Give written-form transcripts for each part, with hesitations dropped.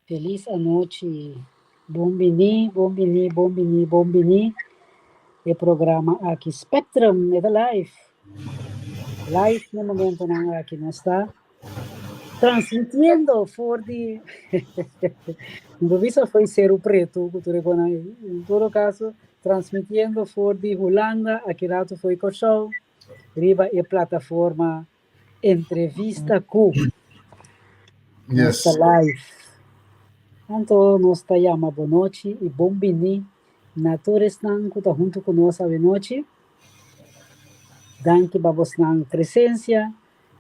Felis anochi. Bon bini, bon bini, bon bini, bon bini. E programa aki Spectrum e ta live. Live na momentonan aki nos ta transmitiendo for di no por bisa foi Seru Pretu ku tur e konan ei. En todo kaso transmitiendo for di Hulanda aki rato foi Kòrsou riba e plataforma Entrevista ku Nos ta live. Anto nos ta yama bonochi i bon bini na tur esnan ku ta huntu ku nos awenochi. Danki pa bosnan presensia,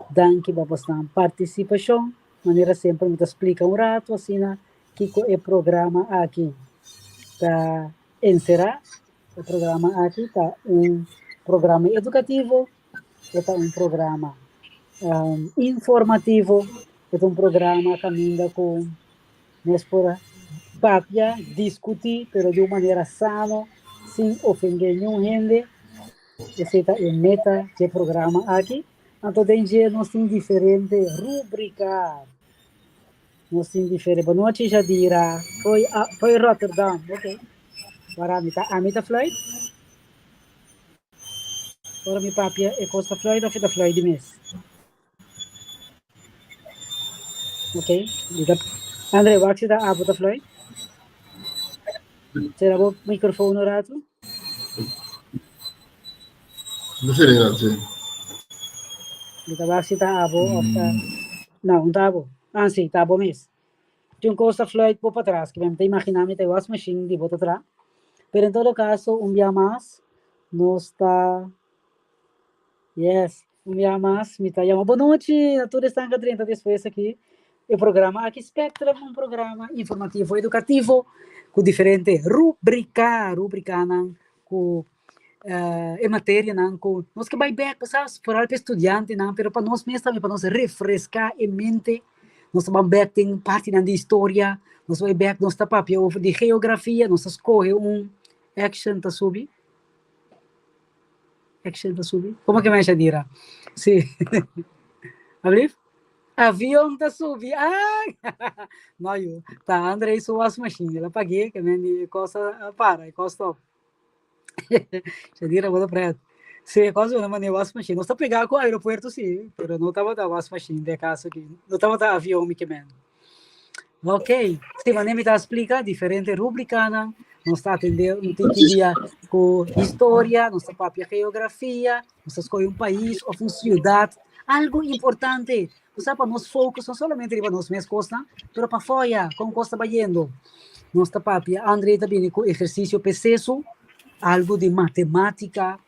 danki pa bosnan partisipashon. Manera semper mi ta splika un ratu asina kiko e programa aki ta enserá. E programa aki ta un programa edukativo. E ta un programa informativo, e ta un programa kaminda ku nos por papia, diskutí, pero di un manera sano, sin ofendé niun hende. Esei ta e meta dje programa aki. Anto den dje nos tin diferente rúbrika. Nos tin diferente. Bonochi Jadira, foi foi Rotterdam, ok. Wara mi ta, ami ta fluit? Ora mi papia e kos ta fluit of e ta fluit di mes? Ok, mi ta Andre, wak si ta abo ta fluit? Sera bo microfoon un ratu? No seré dat, sí. Mi ta wak si ta abo of ta No, un ta abo. Ah, sí, ta abo mes. Tin un kos ta fluit bo patras, ke mi ta imagina mi ta e wasmachine di bo ta tra. Pero en todo caso, un bia mas, nos ta, yes, un bia mas mi ta yama bonochi na tur esnan ka drenta despues aki. E programa aki Spectrum, un programa informativo educativo ku diferente rubrica, rubricanan ku e materianan ku nos ke bai bek sa, foral pa e studiantenan, pero pa nos mes tambe pa nos refreská e mente. Nos ta ban bek den partinan di historia, nos ta bai bek, nos ta papia over di geografia, nos ta skohe un action ta subi. Action ta subi. Komo ke mensha dira? Si. Ablief? Avion ta subi. Ai! No yu, ta Andrei su wasmachine, el a pag'é, ke men di e kos a para, e kos stop. Shadira bo ta pret. Sí, kos una manera wasmachine. Nos ta pegá ku aeropuerto sí, pero no tabata wasmachine den e kaso aki. No tabata avion mi ke men. Ok, sí, manera mi ta splika diferente rubrikanan. Nos ta atendé un tiki dia ku historia, nos ta papia geografia, nos ta skohe un pais òf un siudat, algu importante. Bo sa pa nos focus no solamente riba nos mes kosnan, pero pa foya kon kos ta bayendo. Nos ta papia, Andre ta bini ku ehersisio peseso, algu di matematika,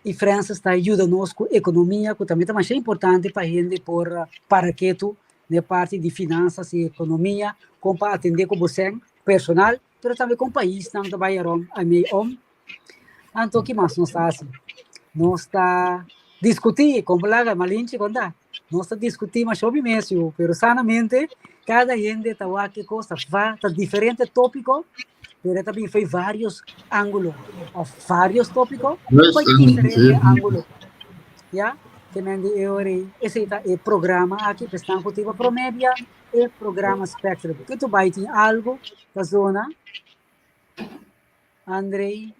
i Francis ta yuda nos ku ekonomia, ku tambe ta masha importante pa hende por para ketu den parti di finansas i ekonomia, kon pa atendé ku bo sèn personal, pero tambe kon paisnan ta bai arom, a mei om. Anto ki mas nos ta hasi? Nos ta diskutí, kon bo laga Malinchi konta? Nos ta diskutí masha hopi mes yu, pero sanamente kada hende ta wak e kos, ta va, ta diferente tópiko, pero e ta bin fo'i vários ángulo òf vários tópiko fo'i diferente ángulo. Ya, ke men di e ora ei, esei ta e programa aki pa esnan ku tin pa promé bia e programa Spectrum. Ke tu bai tin algu ta zona? Andrei,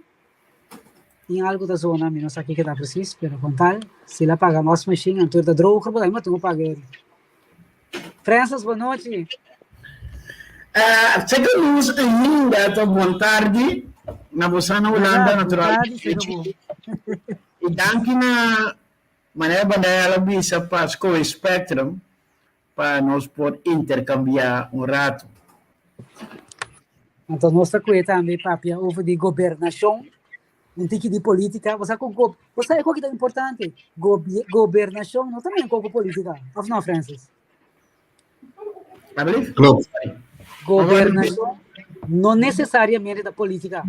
Tin algu ta zona, mi no sa kiko ta precies, pero con tal, si la paga wasmachine, anto e ta droger, bo ta tin ku paga eri. Francis, bon nochi. Uh, Sete luz ainda, ta bon tardi. Na bosa na Holanda, natural. I danki na manera Bandaya la bisa pa skohe Spectrum pa nos por interkambiá un ratu. Anto nos ta kue tambe papia over di gobernashon, un tiki di politica. Bo sa ku go, bo sa e koki ta importante? Gobi, gobernashon no ta men koko politica, of no Francis? Alsjeblieft? Klopt. Gobernashon no nesesariamente ta politica.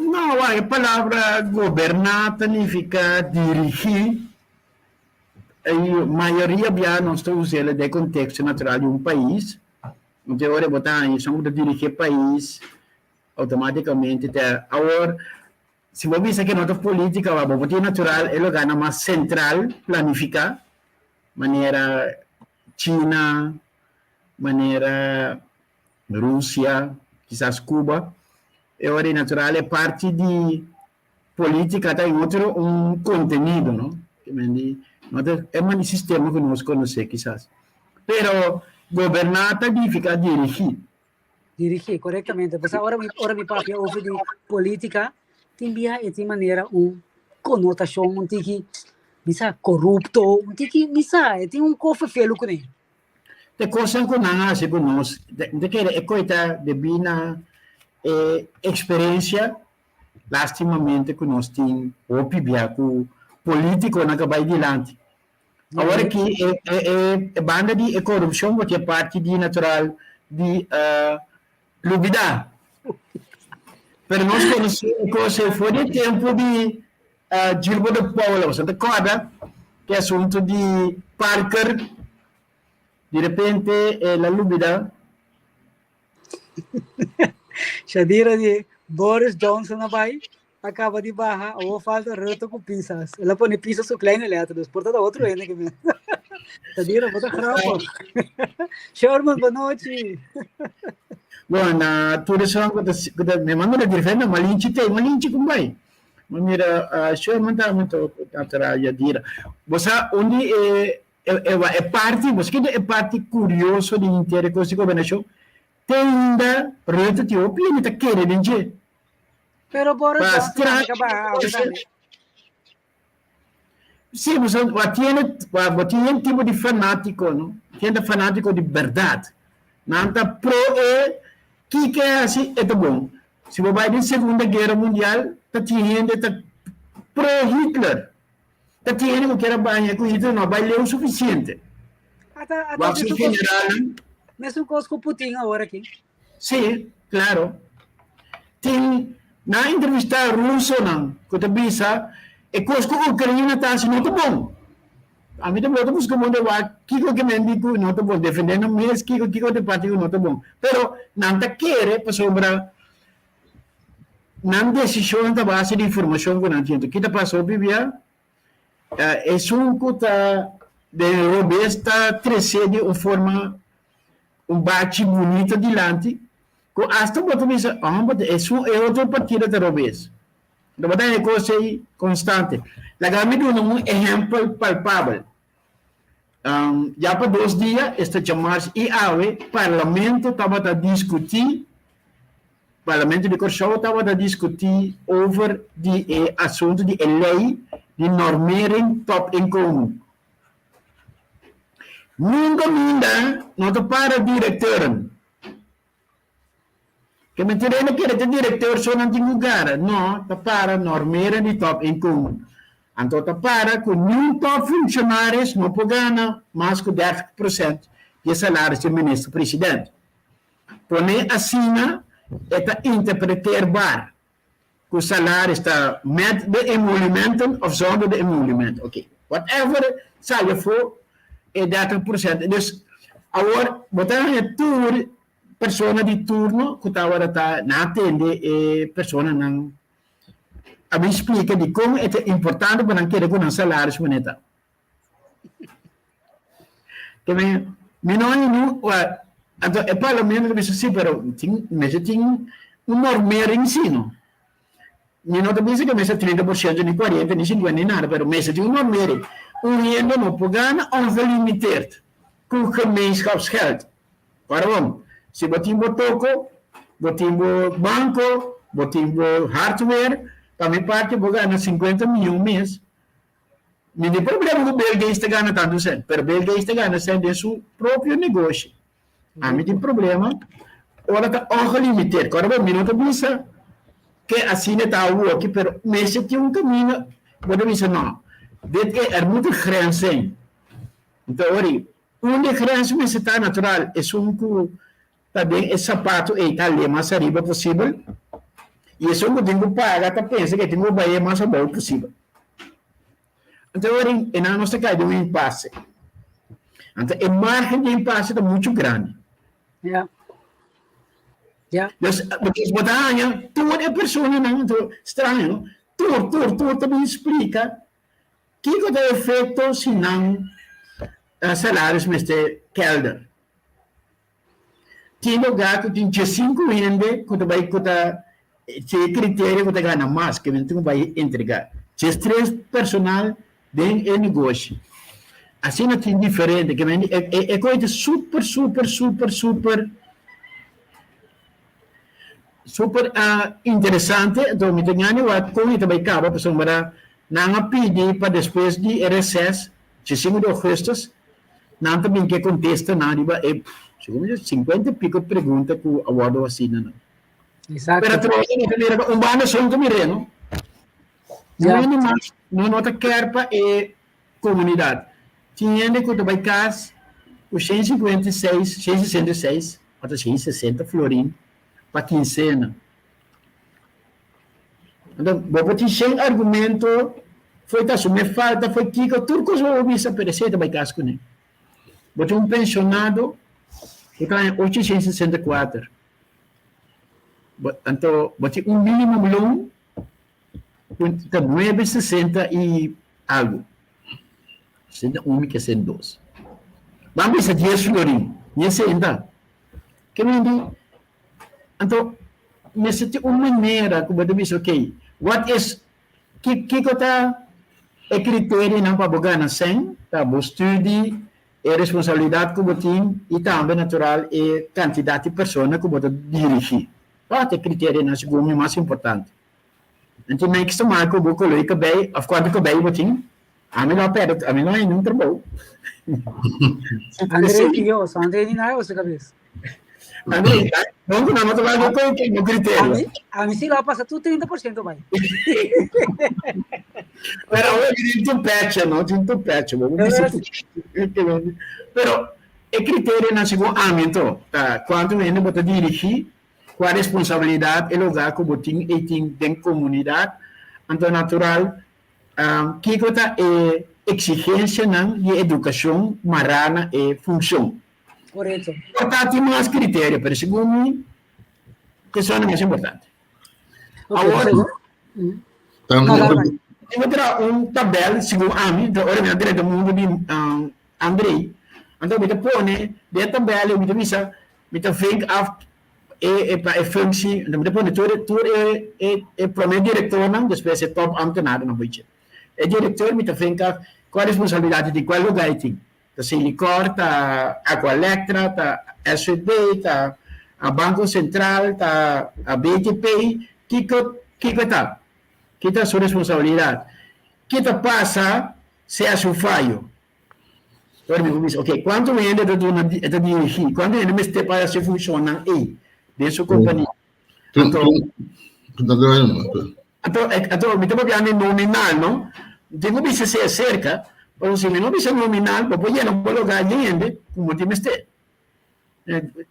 No, wak, e palabra goberná ta nifiká dirigí. I mayoria bia nos ta us'el den e konteksto natural di un pais. Entonces ora bo ta haña esun ku ta dirigí e pais outomátikamente ta. Awor, si bo bisa ke no ta polítika, wak, bo por tin natural e lugánan mas sentral planifiká, manera China. Manera Rusia, kisas Cuba. E ora natural e parti di política ta en otro un contenido, no? Ke men di, no ta e man di sistema ku nos konosé kisas. Pero goberná ta nifiká dirigí. Dirigí, korektamente. Pasobra ora mi, ora mi papia over di polítika, tin bia e tin manera un konotashon un tiki, mi sa, korupto, un tiki, mi sa, e tin un kofe felu kuné. Te kosnan ku nan a hasi ku nos, mi ta kere e koi ta debí na e eksperensia lastimamente ku nos tin hopi bia ku polítikonan ka bai dilanti. Awor aki e e e banda di e korupshon bo tin e parti di natural di lubidá. Pero nos konosé e kos ei for di e tempu di Gilbo de Paula. Boso ta kòrda e asuntu di Parker? Di repente el a lubidá. Shadira di Boris Johnson a bai, a kaba di baha, awor falta Rutte ku Pisas. El a pone Pisas ku kleine letter, dus por ta ta otro hende ke men. Shadira, bo ta grappig. Sherman, bonochi. Bon, na tur esun ku ta, ku ta, mi manda na dirigente, Malinchi te, Malinchi kon bai? Ma mira, Sherman ta mi to natural Yadira. Bo sa un di e E, e, e parti, bo skita e parti kurioso di henter e kos di gobernashon, te ainda Rutte tin hopi hende ta kere den dje. Pero Boris Pa Johnson tambe ka baha awe tambe. Sí, bo sa, wa tiene, wa, bo tin un tipo di fanátiko, no? Tin fanátiko di bèrdat. Nan ta pro e, kiko e hasi, e ta bon. Si bo bai den Segunda Guera Mundial, ta tin hende ta pro Hitler. Ta tin hende ku kier a baña ku Hitler no a bai leu sufisiente. Ata, ata Wak su mesun kos, generalnan. mesun kos ku Putin awor aki. Sí, klaro. Tin nan a entrevistá rusonan ku ta bisa e kos ku Ukraina ta hasi no ta bon. Ami ta bota buska mundu wak kiko ke men di ku no ta bon, defendé nan mes kiko kiko ta e parti ku no ta bon. Pero nan ta kere pasobra Nan desishon ta base di informashon ku nan tin. Ki ta pasa hopi bia? Esun ku ta den robes ta tresé di un forma, un bachi bunita dilanti, ku asta bo ta bisa, oh, but esun, e otro partido ta robes. Bo ta haña kos ei konstante. Laga mi duna un ehèmpel palpabel. Ya pa dos dia, esta djamars i awe, Parlamento tabata diskutí, Parlamento di Kòrsou tabata diskutí over di e asuntu di e lei di normering topinkomen. Nunka minda no ta para direkteuren. Ke mentira e no kere ta direkteur so nan tin ku gara. No, ta para normeren di topinkomen. Anto ta para ku niun topfunshonaris no por gana mas ku dertig prosent di e salaris di minister president. Pone asina e ta interpreteerbaar ku salaris ta met de emolumenten of zonder de emolumenten. Oké, whatever sali afó e 30%. Dus awor bo ta haña tur persona di turno ku tabata ta na atende e personanan a bin splika dikon e ta importante pa nan keda ku nan salaris manera ta. Ke men, mi no haña nu, anto e parlamento ta bisa si, pero tin, mester tin un normering si no. Mi no ta bisa ke mester 30% ni 40 ni 50 ni nada, pero mester tin un normering. Un hende no por gana ongelimiteerd ku gemeenschapsgeld. Waarom? Si bo tin bo toko, bo tin bo banko, bo tin bo hardware, pa mi parti bo gana 50 miyon mes, Mi tin problema ku Bill Gates ta gana tantu sèn, pero Bill Gates ta gana sèn den su propio negoshi. Ami tin problema ora ta ongelimiteerd. Kòrda bo, mi no ta bisa ke asina ta awoki, pero mester tin un kaminda bo ta bisa no, dit e, er moet een grens zijn. Anto ora ei, unda e grens mester ta natural, esun ku ta den e sapato ei ta le mas ariba posibel i esun ku tin ku paga ta pensa ku e tin ku bai e mas abou posibel. Anto ora e nan nos ta kai den un impase. Anto e margen di impase ta muchu grandi. Ja. Ja. Dus, bo ta haña tur e personanan, anto straño, no? Tur, tur, tur ta bin splika kiko ta e efekto si nan salaris mester kelder. Tin lugá ku tin 15 hende ku ta bai ku ta si e kriterio ku ta gana mas ke men tin ku bai entregá 13 personal den e negoshi. Asina tin diferente ke men e kos ta super super super super super interesante anto mi ta gana wak kon e ta bai kaba pasobra nan a pidi pa despues di e reses 15 di augustus Nan ta bin ke kontesta nan riba e segun mi 50 y piko pregunta ku a wòrdu hasi na nan. Exacto. Pero atrobe mi ta mira un banda son ku mir'é no. Ja. No mas no no ta kèr pa e komunidat. Tin hende ku ta bai kas ku 156, 166 òf 160 florin pa kinsena. Anto, bo por tin shen argumento, foi ta asumé falta, foi kiko, tur kos bo por bisa, pero esei ta bai kas kuné. Bo tin un penshonado ku ta haña 864. Bo, anto, bo tin un minimum loon ku ta 960 i algu. Senta un mi ke sent dos. Ban bisa dies florin, ni e senta. Ke mindi? Anto, mester tin un manera ku bo ta bisa, ok, what is, ki kiko ta e kriterionan pa bo gana sèn? Ta bo studi, e responsabilidat ku bo tin i tambe natural e kantidat di persona ku bo ta dirigí. Kua ta e kriterionan segun mi mas importante? Anto niks ta mal ku bo koló e kabei òf kuantu kabei bo tin. Ami no a pèrdè, ami no a haña ningun trabou. André pioso, André ni nada su kabes. André, no ku nan no ta wak ku ku no kriterio. Ami, ami si lo a pasa tur 30% bai. Pero awor tin tu pecha, no? Tin tu pecha. Bo bisa tu Pero e kriterionan segun ami anto ta kuantu hende bo ta dirigí, kua responsabilidat e lugá ku bo tin ei tin den komunidat, anto natural kiko ta e eksigensianan di edukashon mará na e funshon. Korekto. Por ta tin mas kriterio, pero segun mi esaki mas importante. Ok, Awor, segun. Tambe No, dale, bai. mi a traha un tabel segun ami, anto ora mi a drenta mundu di Andrei, anto mi ta pone den e tabel ei mi ta bisa, mi ta vink af e e pa e functie, anto mi ta pone tur tur e e e prome direktornan, despues e top ambtenarennan boichi. E direktor mi ta vink af kua responsabilidat e tin, kua luga e tin. Ta Selikor, ta Aqualectra, ta SVB, ta Banko Sentral, ta BTP, kiko kiko ta? Ki ta su responsabilidat? Ki ta pasa si hasi un fayo? Ora mi por bisa, ok, kuantu hende ta duna e ta dirigí? Kuantu hende mester pa hasi funshonnan ei den su kompania? Anto, anto, anto mi ta papiando di nominal, no? Tin ku bisa si aserka, pasobra si mi no bisa nominal, bo por yena bo lugá di hende ku bo tin mester.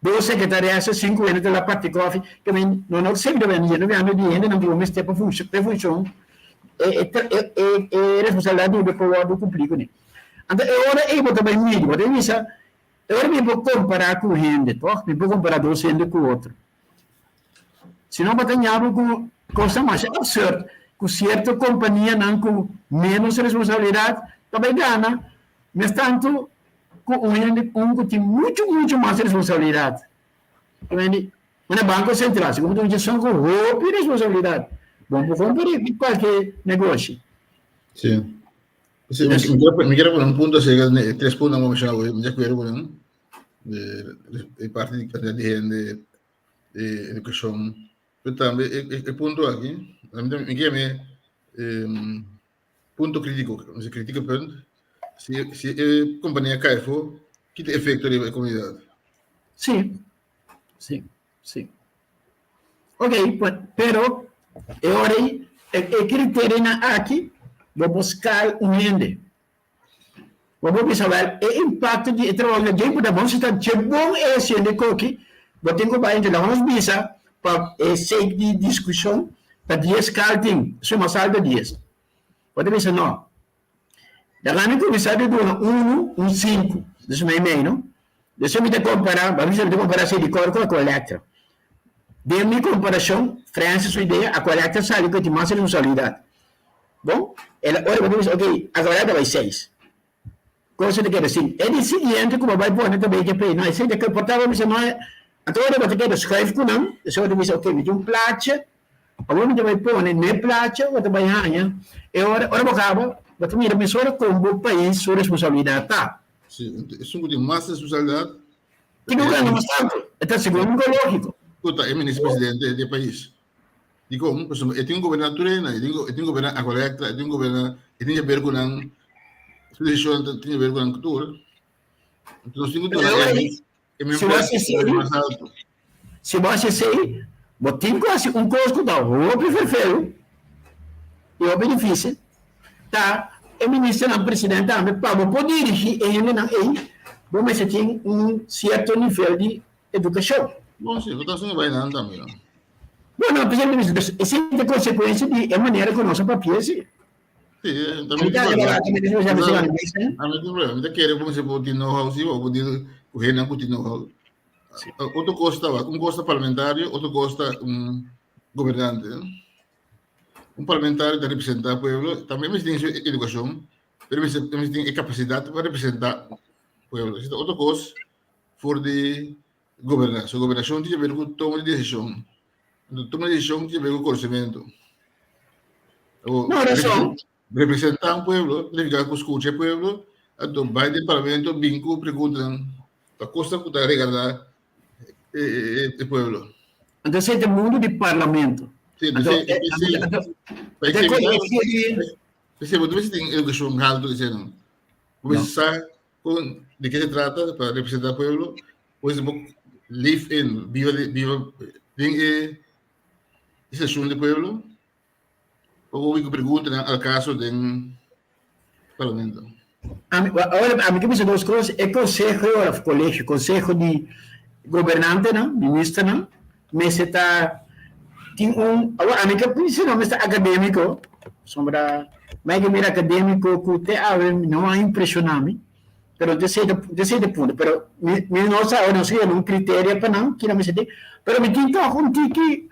Dos sekretariasa, sinku hende ta la parti kòfi, ke men no no semper ta yena yena di hendenan ku bo mester pa pa e funshon, e e e e responsabilidat di bo por wòrdu kumplí kuné. Anto e ora ei bo ta bai midi, bo ta bisa, e ora mi por kompará ku hende, tòg? Mi por kompará dos hende ku otro. Si no bo ta ña bo ku kosnan masha absurd ku sierto kompanianan ku ménos responsabilidat ta bai gana mes tantu ku un hende un ku tin muchu muchu mas responsabilidat. Mane Banko Sentral si bo ta un son ku hopi responsabilidat bo no por kompara ku kualke negoshi. Si. Si, mi quiero poner un punto acerca de tres puntos que mencionado, mi de acuerdo con él. De parte di cantidad di hende, de educacion. Pero tambe e, e, e punto aki, mi quiere me punto crítico, mi kritieke punt. Si, si e compañía cae fo, ki ta efecto riba e comunidad? Sí, sí, sí. Ok, pero e ora ei, e, e criterionan aki, bo por scal un hende. Bo por bisa wèl, e impakto di e trabou na dje por ta bon si ta dje bon e hasiendo e koki, bo tin ku bai entre laga nos bisa pa e sake di diskushon ta dies kal tin, esun mas alto dies. Bo ta bisa no, laga mi kuminsá di duna unu un sinku, dus mei mei no. Despues mi ta kompará, bo a bisa mi ta kompará Selikor ku Aqualectra. Den mi komparashon, Francis su idea, Aqualectra sali ku e tin mas responsabilidat. Bon, el a ora bo ta bisa, ok, agora ta bai seis. Cosa ta keda sin. E di siguiente ku bo bai pone ta bai ke pei. No, esei ta ke por ta bo bisa no. Anto ora bo ta keda schuif ku nan, esei bo ta bisa, ok, mi tin un plaatje, awor mi ta bai pone n'e plaatje, bo ta bai haña, e ora, ora bo kaba, bo ta mira mesora kon bo pais su responsabilidat ta. Si, esun ku tin mas responsabilidat. Tin ku gana mas tantu, e ta segun ku lógiko. Ku ta e minister presidente di e pais. Dikon? Pasobra e tin ku goberná tur hende, e tin ku e tin ku goberná Aqualectra, e tin ku goberná, e tin haber ku nan, su desishon tin haber ku nan tur. Enton nos tin ku duna e e Si bo hasi esei, si bo hasi esei, bo tin ku hasi un kos ku ta hopi ferfelu i hopi difísil, ta e ministernan presidente tambe pa bo por dirigí e hendenan ei, bo mester tin un sierto nivel di edukashon. Bon, si, bo ta hasiendo bainan tambe, no? Bueno, presidente minister, dus esei ta e konsekuensia di e manera ku nos a papia si. Sí, también tin problema. También tin problema. Mi ta kere ku bo tin know-how sí, bo tin ku hendenan ku tin know-how. Otro kos ta, un kos ta parlamentario, otro kos ta un gobernante. Un parlamentario ta representá pueblo, también mester tin su edukashon, pero mester tin e kapasidat pa representá pueblo. Esei ta otro kos for di goberná. So gobernashon tin haber ku toma di desishon. Anto toma di desishon tin haber ku konosementu. No, rason. Representá un pueblo significa ku skucha e pueblo, anto bai den parlamento bin ku preguntanan pa kosnan ku ta regardá e pueblo. Anto esei ta mundu di parlamento. Sí, Anto, esei, anto, esei, anto, esei, bo ta mester tin edukashon haltu esei nan. Bo mester sa Con de que se trata pa representa pueblo, pues bo live in, biba, biba den e situacion di pueblo, pa bo ku preguntanan al caso den parlamento. Ami, ahora, ami ke bisa dos kos, e konseho of kolegio, konseho di gobernantenan, ministernan, mester ta tin un, awor ami ke bisa no mester akademiko, pasobra mi ke mira akademiko ku te awe no a impresiona mi, pero te sete te sete punto, pero mi mi no sa no sa un kriterio pa nan kina mester tin, pero mi tin tòg un tiki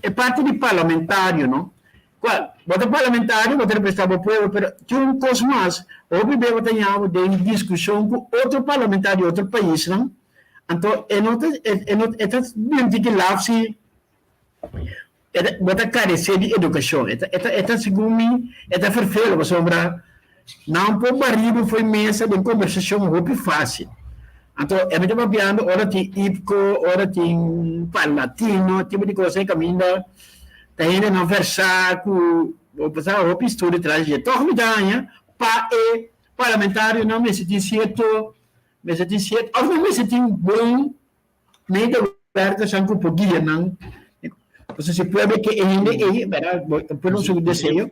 e parti di parlamentario no, kual bo ta parlamentario bo ta representa bo pueblo, pero tin un kos mas, hopi bes bo ta ña den diskushon ku otro parlamentario di otro paisnan. Anto e no ta e no e ta binti ki laf si e ta bo ta karesé di edukashon. E ta e ta e ta segun mi e ta ferfelo pasobra nan por bari bo fo'i mesa den kombersashon hopi fásil. Anto e mi ta papiando ora tin IPKO, ora tin Parlatino, tipo di kos ei kaminda ta hendenan versá ku bo sa hopi studio tras dje. Tòg mi ta haña pa e parlamentarionan mester tin sierto Mester tin siet of no mester tin bon medewerkersnan ku por guia nan. Pasobra si pueblo ke e hende ei, bèrdat, bo ta pone un su deseo.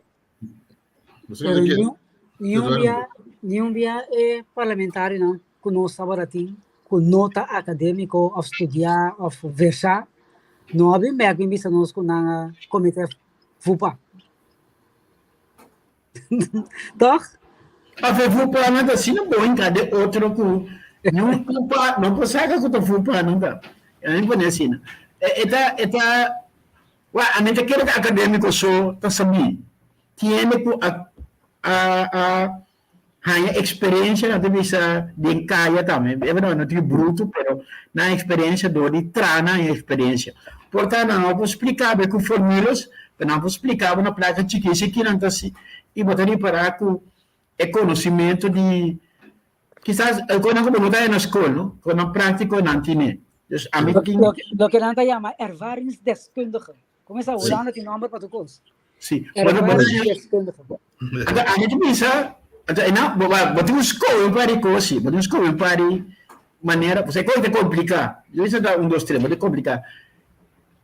Pero niun bia, niun bia e parlamentarionan ku nos tabata tin, ku no ta akadémiko òf studiá òf versá, no a bin bèk bin bisa nos ku nan a kometé fupa. Toch? Pafe fupa nan ta asina bon hinká den otro ku niun fupa no por saka ku ta fupa nunka. A mi pone asina. E ta e ta wak ami ta kere ta akadémiko so ta sabí. Tin hende ku a a a haña eksperensia nan ta bisa den kaya tambe. E berdad no tin brutu pero nan eksperensia dor di traha nan haña eksperensia. Por ta nan no por splika bo ku formulas pero nan por splika bo na plaka chikí si kinan ta si i bo ta ripará ku e konosimentu di kisas e konan ku bo no ta haña na skol no, konan práktiko nan tine. Dus ami tin. Loke nan ta yama ervaringsdeskundige. Como esa Hulanda tin nomber pa tur kos. Si. Bueno, bo Ervaringsdeskundige. Anto ami ta bisa, anto e nan, bo bo tin un skohe un par di kos si, bo tin un skohe un par di manera, pasobra e kos ta kompliká. Yo bisa ta un dos tres, bo ta kompliká.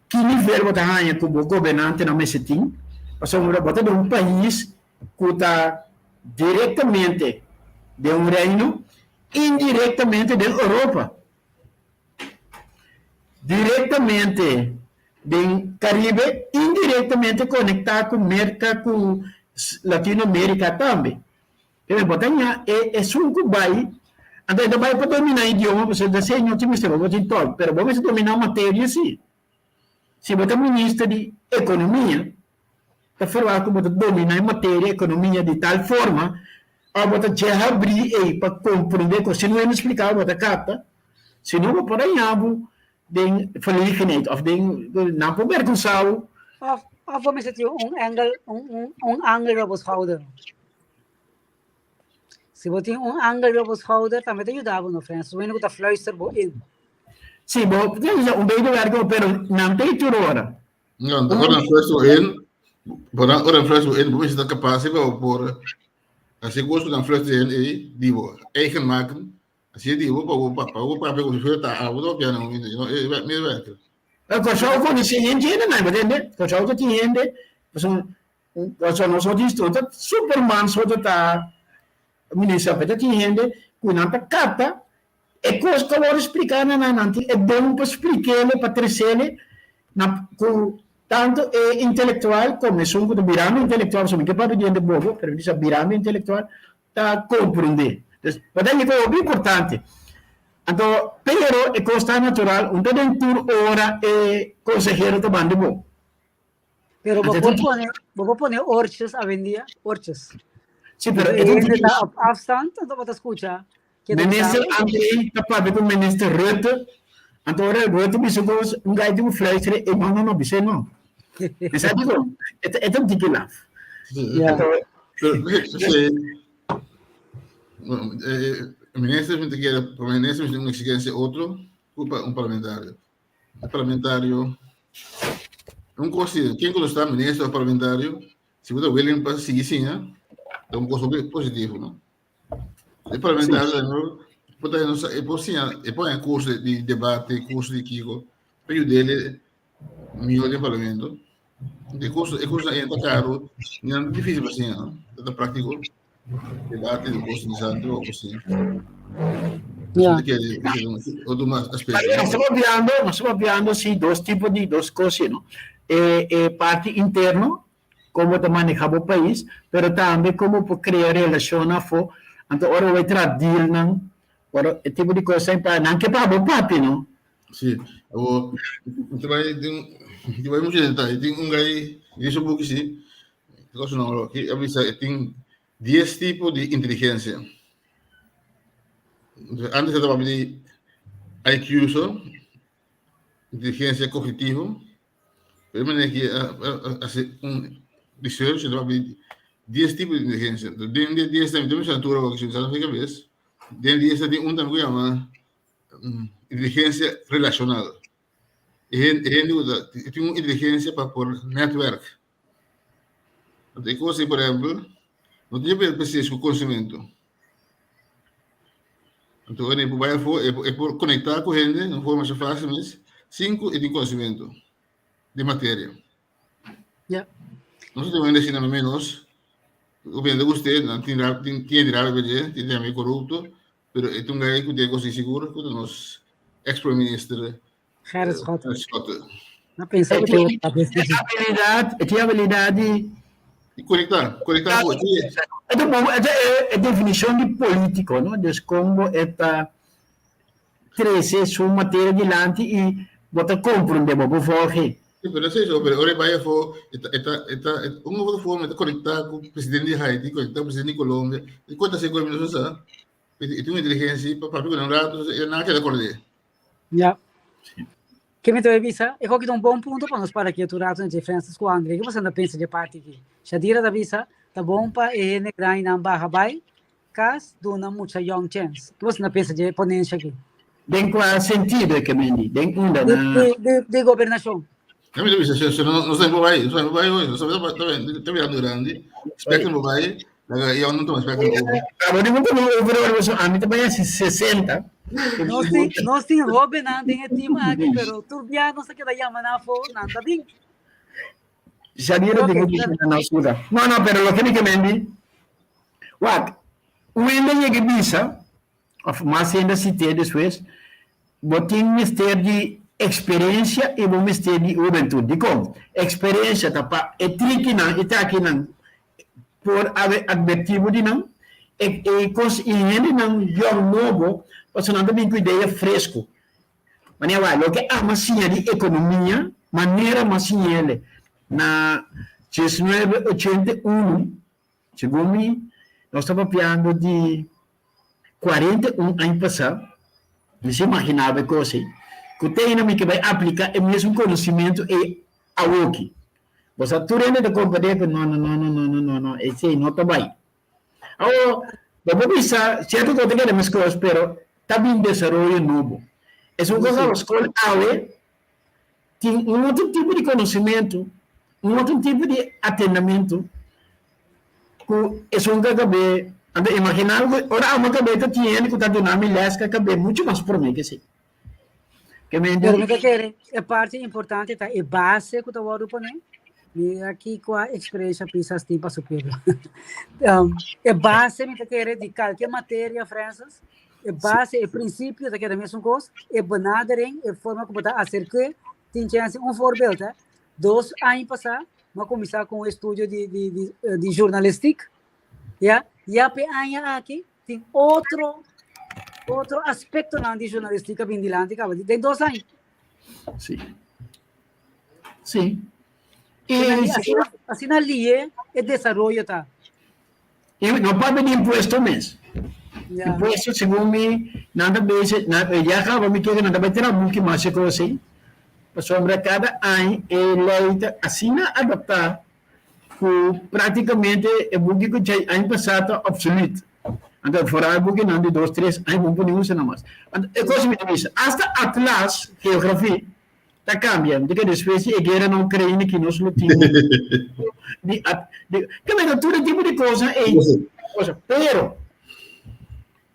Ki nivel bo ta haña ku bo gobernantenan mester tin? Pasobra bo ta den un pais ku ta direktamente den un reino, indirektamente den Europa, direktamente den Karibe, indirektamente konektá ku Merka ku Latinoamerika tambe. Pero bo ta ña e esun ku bai, anto e ta bai pa dominá idioma pasobra ta señor tin mester bo tin tòg, pero bo mester dominá materia si. Si bo ta minister di ekonomia, ta ferwagt ku bo ta dominá e materia ekonomia di tal forma òf bo ta dje habrí ei pa komprendé kos. Si no hende spliká bo, bo ta kapta. Si no, bo por dañá bo. den verlegenheid of den nan por bergonsá bo. Of of bo mester tin un engel un un un angel riba bo schouder. Si bo tin un angel riba bo schouder tambe ta yuda bo no Frens, un hende ku ta fluister bo in. Si bo un beter werk pero nan ta tur ora. No, ora nan fluister bo in, bo nan ora nan fluister bo in, bo mester ta kapas pa bo por hasi kos ku nan fluister in ei di bo eigen maken. Así di bo pa bo pa bo papia ku si ta abo ta papia no no e mi werk. Kòrsou konosé hende hende nan, bo tende? Kòrsou ta tin hende, pasobra pasobra nos no tin no ta superman so ta ta minister, pero ta tin hende ku nan ta kapta e kos ku a wòrdu spliká na nan, nan tin e don pa splik'é pa tres'é na ku tantu e intelektual komo esun ku ta birando intelektual, pasobra mi ke papia di hende bobo, pero mi bisa birando intelektual, ta komprondé. Dus, bo ta yega hopi importante. Anto, pero e kos ta natural, un ta den tur ora e konsehero ta banda bo. Pero bo por pone, bo por pone oortjes awendia, oortjes. Sí, pero e hende ta op afstand, anto bo ta skucha. Minister André ta papia ku Minister Rutte, anto ora Rutte bisa kos, un gai tin un fluister, e no, no, no, bis'é no. E sa dikon? E ta un tiki laf. Ja. Minister mi ta kere, pa minister mi tin un exigencia otro ku pa un parlamentario. Un parlamentario, un kos si, ken ku lo sta minister of parlamentario, si bo ta willing pa sigui siña, ta un kos hopi positivo, no? E parlamentario no, por ta no sa, e por siña, e por haña curso di debate, curso di kiko, pa yud'é mihó den parlamento. E curso, e curso ta caro, ni nan difícil pa siña, no? Ta práctico. Debate, de curso de santo, o siña. Ja. Otro mas aspecto. Nos ta papiando, nos ta papiando si dos tipo di dos cos, no? E, e parti interno, como ta maneha bo pais, pero tambe como por crea relacion afo. Anto ora bo bay traha dealnan, ora e tipo di cosnan pa nan ke pa bo papia, no? Sí, abo, te bai tin, te bai mucho detalle. Tin un gai, di su buki sí, cosa no, aquí avisa, tin 10 tipos de inteligencia. Antes se taba di IQ so, inteligencia cognitivo, pero men aquí hace un research, se taba di 10 tipos de inteligencia. Den de 10 también, también se altura, porque se sabe que ves. Den 10 tin un también que llama Inteligencia relacional. E hende, e hende ku ta tin un inteligencia pa por netwerk. Anto e kos ei, por ehempel, no tin haber precies ku konosementu. Anto ora e por bai afó, e por e por konektá ku hende na un forma masha fásil mes, sin ku e tin konosementu di materia. Ja. Nos tin hende asina menos, ku bende ku usted, nan tin tin tin rabia pa dje, tin tambe korupto, Pero e ta un guy ku tin kos insigur ku ta nos ex prome minister Gerrit Schotte. Gerrit Schotte. No pensa ku te ta bes E habilidad, e tin habilidad di Di konektá, konektá ku e. E ta bon, e ta e definishon di politiko, no? Dus kon bo e ta trese su materia dilanti i bo ta komprondé, bo por volg'é. Sí, pero no es eso, pero ora e bai afó, e ta, e ta, e ta, un of otro forma e ta konektá ku presidente di Haiti, konektá ku presidente di Colombia, e konta así ku mi no sa. E tin un inteligensia pa papia ku nan un rato, e nan a keda kord'é. Ja. Ke mi ta bai bisa? E hoki ta un bon punto pa nos para ketu un rato na dje Francis ku Andre. Ke boso ta pensa dje parti aki? Shadira ta bisa, ta bon pa e hende grandinan baha bai kas duna mucha yong chens. Ke boso ta pensa dje ponensha aki? Den kua sentido e ke mendi? Den unda na. Di, di, di gobernashon. Ya mi ta bisa, si no, no sabi por bai, no sabi por bai hoy, no sabi ta birando grandi, spectrum por bai, laga yong no tuma spectrum over. Abo di bo tuma over ora bo ami ta bai hasi 60. Nos tin, nos tin hobennan den e team aki, pero tur bia nos ta keda yama nan afó, nan ta bin. Shadira tin ku bisa na suda. No, no, pero loke mi ke mendi, wak, un hende yega bisa, Of mas hende a sit'é despues, Bo tin mester di eksperensia i bo mester di hubentut. Dikon? Eksperensia ta pa e trikinan i takinan por atvertí bo di nan, e e kos i hendenan yòn nobo pasobra nan ta bin ku idea fresku. Manera wak, loke amo a siña di ekonomia, manera amo a siñ'el na diesnuebe ochenta i unu, Segun mi, nos ta papiando di 41 aña pasá, mi sa imaginaba e kos ei. Ku te mi ke bai apliká e mesun konosementu ei awoki. Bo sa tur hende ta komprendé ku no, no, no, no, no, no, no, no, esei no ta bai. Awor, bo por bisa, sierto kos ta keda meskos, pero ta bin desaroyo nobo. Esun kos abo skol awe tin un otro tipo di konosementu, un otro tipo di atendamentu ku esun ka kab'é. Anto imaginá bo ku ora amo kab'é ta tin hende ku ta duna mi lès ka kab'é muchu mas promé ke esei. Ke men Pero mi ta kere e parti importante ta e base ku ta wòrdu poné. Mira kiko a eksperensia Pisas tin pa su pueblo. E base mi ta kere di kalke materia, Francis, e base, e prinsipio ta keda mesun kos, e benadering, e forma ku bo ta aserk'é, tin chèns. Un voorbeeld, hè. 2 aña pasá mi a kuminsá ku un estudio di di di di journalistiek, ya, ya p'e aña aki tin otro otro aspektonan di journalistiek a bin dilanti kaba den 2 aña. Sí. Sí. E, asina, asina lié e desaroyo ta. E no papia di impuesto mes. Ja. Impuesto, segun mi, nan ta bezig, na, ya kaba mi kere nan ta bai traha buki mas e kos ei. Pasobra kada aña e lei ta asina adaptá ku práktikamente e buki ku djei aña pasá ta obsolet. Anto foral e bukinan di dos, tres aña bo no por ni usa nan mas. Anto e kos mi ta bisa, asta atlas, geografia, ta kambia. Mi ta kere despues di e guera na Ukraina ki nos lo tin di di ke mester tur e tipo di kosnan ei cosa. Pero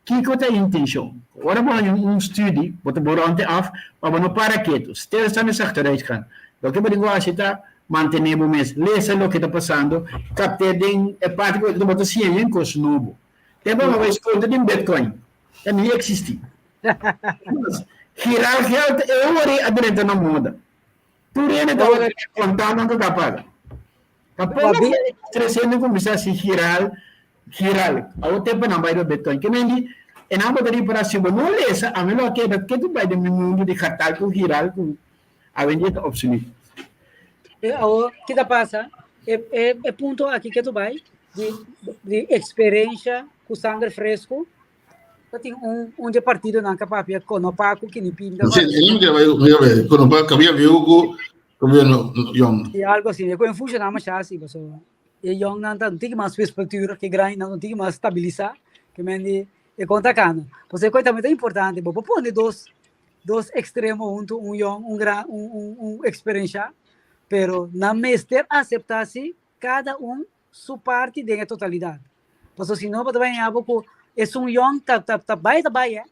kiko ta e intenshon? Ora bo haña un studi, bo ta borònte af pa bo no para ketu. Stilstaan is achteruitgaan. Loke bo tin ku hasi ta mantené bo mes, lesa loke ta pasando, kapt'é den e parti ku bo ta siña yen kos nobo. Tempu bo bai skonde den bitcoin, ta ni eksistí. Girar geld e ora ei a drenta na moda. Tur hende tabata kontando ku ta paga. Ta poko tres hende kuminsá hasi giral, giral. Awor tempu nan bai riba bitcoin. Ke men di, e nan bo ta ripará si bo no lesa, ami lo a keda ketu bai den mi mundu di gatal ku giral ku awendia ta obsoleto. E awor, ki ta pasa? E, e, e punto aki ketu bai di, di eksperensha ku sanger fresku Ta tin un un dje partidonan ka papia konopa ku kinipinda. Sí, e no bai mira bai konopa kabia viu ku gobierno yong. Sí, algo así. E ku funciona masha así, paso e yong nan ta un tiki mas wispelturig ke grandi nan un tiki mas stabilisá ke men di e kon ta kana. Paso e kos tambe ta importante, bo por pone dos dos ekstremo huntu, un yong, un gran un un un eksperenshá, pero nan mester aseptá si kada un su parti den e totalidat. Pasobra si no bo ta bai haña bo ku esun yòn ta ta ta bai ta bai eh.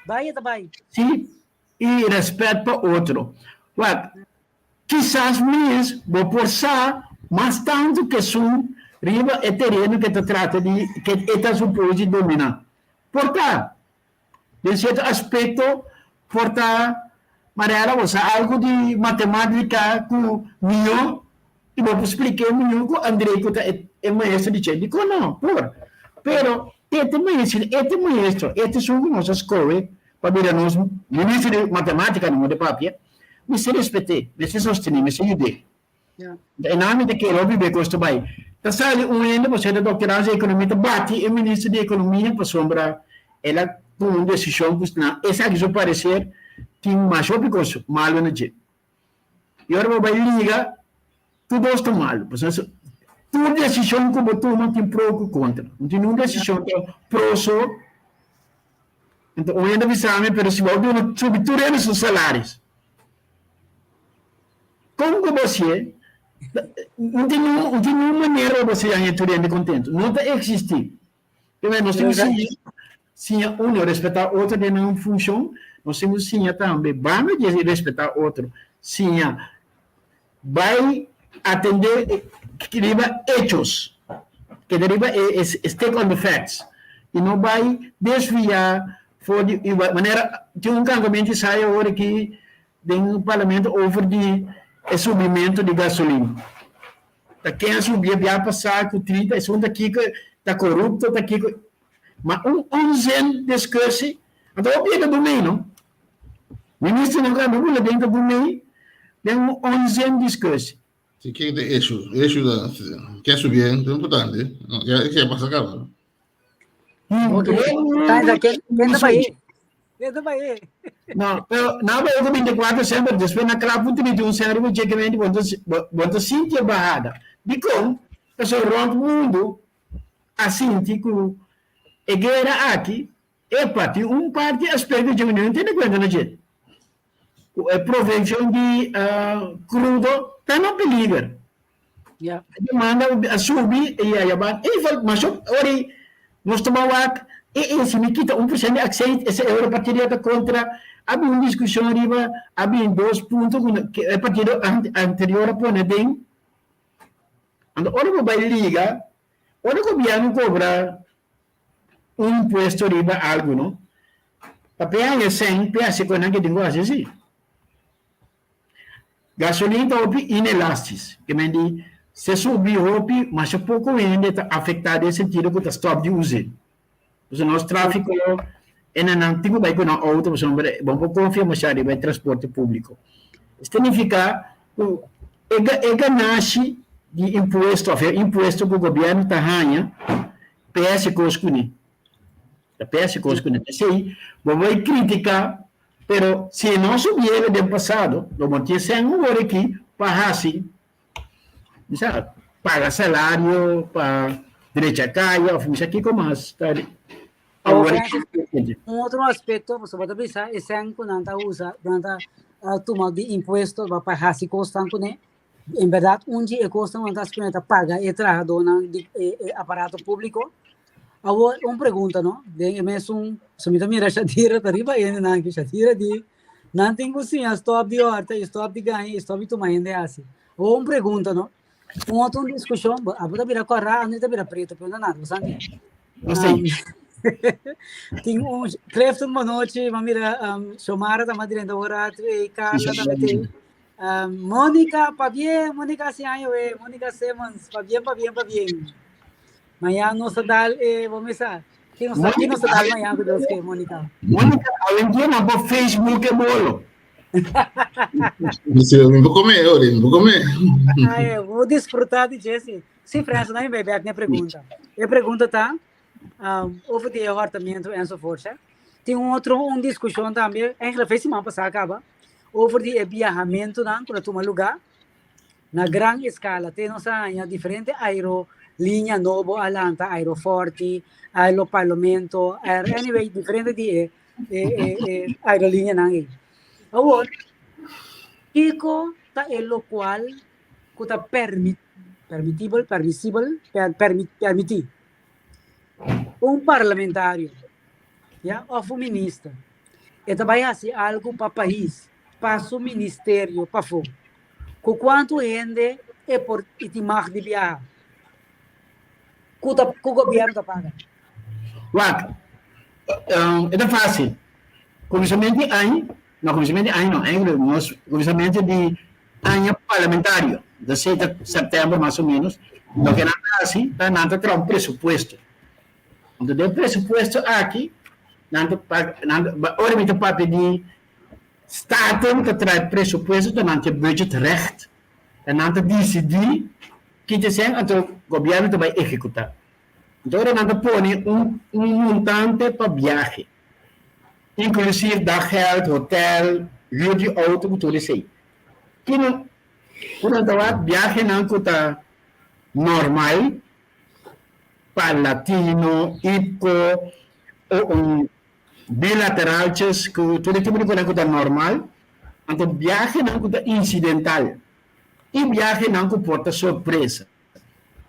Bai e ta bai. Sí, i rèspèt pa otro. Wak, kisas mes bo por sa mas tantu ku esun riba e tereno ku e ta trata di ku e ta suposi di dominá. Por ta, Den sierto aspekto por ta manera bo sa algu di matematika ku mihó i bo por splik'é mihó ku André ku ta e maestro di dje. Dikon no? Por. Pero e ta maestro, e ta maestro, e ta esun ku nos a skohe pa bira nos minister di matematika, no di papia, mester respet'é, mester sostené, mester yud'é. E nan mi ta kere hopi be kos ta bai. Ta sali un hende pasobra e ta doctorado di economia ta bati e minister di economia pasobra el a tuma un decision ku na esaki su parecer tin mas hopi kos malo na dje. I ora bo bai liga tur dos ta malo pasobra tur decision ku bo tuma tin pro ku kontra. No tin ningun decision ta pro so. Enton un hende a bisa mi pero si bo a duna subi tur hende su salaris. Kon ku bo hasié? No tin no tin niun manera pa bo hasi haña tur hende kontentu. No ta eksistí. Primer nos tin ku siña siña uno respetá otro den nan funshon. Nos tin ku siña tambe banda di respetá otro, siña bai atendé riba echos, keda riba e stick on the facts i no bai desviá for di manera tin un kampamentu di sai awor aki den parlamento over di e subimentu di gasolin. Ta ken a subi e bia pasá ku 30, esun ta kiko ta korupto, ta kiko. Ma un onzin discussie, anto hopi e ta dumei no. Ministernan ku a bula den ta dumei den un onzin discussie. Si ken ta issue, issue ta ken subi e ta importante. Ya esei a pasa kaba. Ken ta bai? E ta bai e. No, pero na bai ku 24 cent, pero despues na klap un 31 cent riba dje kemente bo ta sinti e bahada. Dikon? Pasobra rònt mundu a sinti ku e guera aki, epa, tin un parti aspekto dje ku no tene kuenta na dje. Ku e provenshon di krudo ta na peliger. Ja. E demanda a subi i a yaba e masho ora nos tuma wak e e si mi kita 1% di accijns ese euro partido ta kontra a bin un diskushon riba a bin dos punto ku e partido anterior a pone den anto ora bo bai liga ora gobièrnu kobra un impuesto riba algu no pa pe haña sèn pe hasi ku nan ke tin ku hasi si. Gasolin ta hopi inelastis, ke men di se subi hopi masha poko hende ta afektá den sentido ku ta stòp di us'é. Pasobra nos tráfiko hendenan tin ku bai ku nan outo pasobra bo por konfia masha riba e transporte públiko. Esei nifiká ku e ganashi di impuesto òf e impuesto ku gobièrnu ta haña PS kos kuné. Ta PS kos kuné. P'esei bo bai kritiká. Pero si no subiera den pasado, lo bo tin sèn awor aki pa hasi, mi sa, paga salario, pa drecha kaya òf mi sa kiko mas ta awor aki. Un otro aspekto, pasobra bo ta bisa e sèn ku nan ta usa, nan ta tuma di impuesto pa hasi kosnan kuné, en bèrdat un di e kosnan ku nan ta hasi kuné ta paga e trahadónan di e aparato públiko. Awor, un pregunta, no? Den e mesun, so mi ta mira Shadira ta riba hendenan aki, Shadira di, nan tin ku siña stop di horta i stop di gaña i stop di tuma hende hasi. Awor un pregunta, no? Un otro un diskushon, bo abo ta bira kòrá, ando ta bira preto, pero no nada, bo sa ni. No sé. Tin un, Clifton bonochi, ma mira, Xiomara ta mas drenta un rato, e Carla tambe te. Monica, pabien, Monica hasi aña we, Monica Simmons, pabien, pabien, pabien. Mañan nos ta dal e, bo mesa, ki nos ta, ki nos ta dal mañan ku Dios ke, Monica? Monica, awendia nan por Facebook e bolo. Si, mi por come, ori, mi por come. Ai, vou disfrutar di Jesse. Sí, Francis, nou bij back na pregunta. E pregunta ta, over di e hortamiento enzovoorts, hè. Tin un otro, un discussión tambe, eigenlijk fe siman pasá kaba, over di e biahamentonan ku ta tuma lugá Na gran eskala te nos a haña diferente aeroliña nobo a lanta, Aeroforti, Aero Parlamento, Aero, anyway, diferente di e, e, e, e aeroliñanan ei. Awor, kiko ta e lokual ku ta permi, permitibel, permisibel, per, permi, permití un parlamentario, ya, òf un minister, e ta bai hasi algu pa pais, pa su ministerio pafó? Ku kuantu hende e por i tin mag di biaha? Ku ta ku gobièrnu ta paga? Wak, e ta fásil. Kuminsamentu di aña, no kuminsamentu di aña no, eigenlijk nos kuminsamentu di aña parlamentario, ta seta sèptèmber mas o ménos, loke nan ta hasi ta nan ta traha un presupuesto. Anto den e presupuesto aki nan ta paga, nan ta, ora mi ta papia di Staten ta trae presupuesto ta nan ke budgetrecht en nan ta disidí ki ta esei anto gobièrnu ta bai ehekutá. Anto ora nan ta pone un un montante pa biahe, inklusief daggeld, hotèl, hür di outo ku tur esei. Ki nan ku nan ta wak biahenan ku ta normal pa latino, IPCO o un Bilateraltjes ku tur e tipo di konan ku ta normal, anto biahenan ku ta insidental i biahenan ku por ta sorpresa.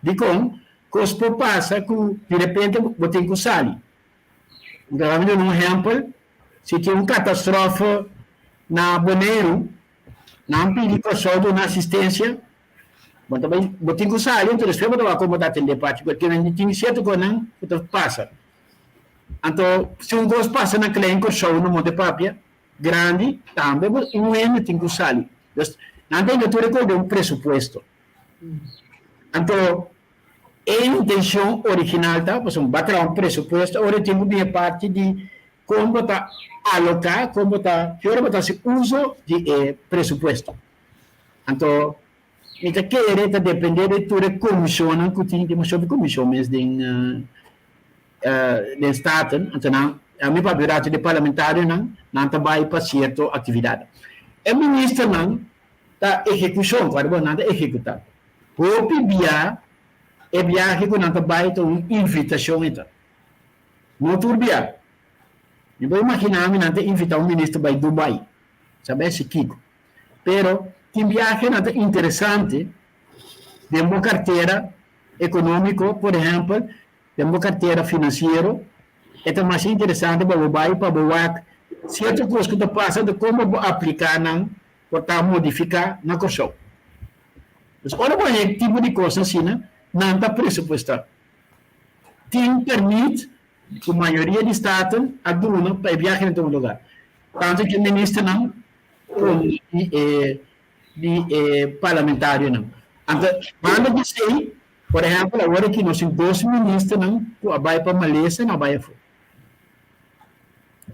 Dikon? Kos por pasa ku di repente bo tin ku sali. Mi ta duna un ehèmpel, si tin un katastrofe na Boneiru, nan pidi Kòrsou duna asistensia, bo ta bai, bo tin ku sali, anto despues bo ta wak kon bo ta atendé parti, pasobra tin sierto konan ku ta pasa. Anto si un kos pasa na Klein Kòrsou na Monte Papia grandi tambe bo un hende tin ku sali. Dus nan ta hinka tur e kos den un presupuesto. Anto e intenshon original ta pasobra bo a traha un presupuesto ora tin ku bin e parti di kon bo ta aloká, kon bo ta ki ora bo ta hasi uso di e presupuesto. Anto Mi ta kere ta depende di tur e komishonnan ku tin, tin mashopi komishon mes den den Staten, anto nan. Ami papia rato di parlamentarionan, nan ta bai pa sierto aktividat. E ministernan ta ehekushon, ku bo nan ta ehekutá. Hopi bia e biahe ku nan ta bai ta un invitashon e ta. No tur bia. Mi por imaginá mi nan ta invitá un minister bai Dubai, sabes si kiko. Pero tin biahenan ta interesante den bo kartera ekonómiko, por ehèmpel, den bo kartera finansiero, e ta masha interesante pa bo bai pa bo wak sierto kos ku ta pasa di komo bo apliká nan por ta modifiká na Kòrsou. Pues ora bo haña e tipo di kos asina, nan ta presupuestá. Tin pèrmit ku mayoria di Staten a duna pa e biahenan ta un lugá. Tantu ku e ministernan komo di e di e parlamentarionan. Anto banda di esei, por ehèmpel awor aki nos tin dos ministernan ku a bai pa Malesa no a bai afó.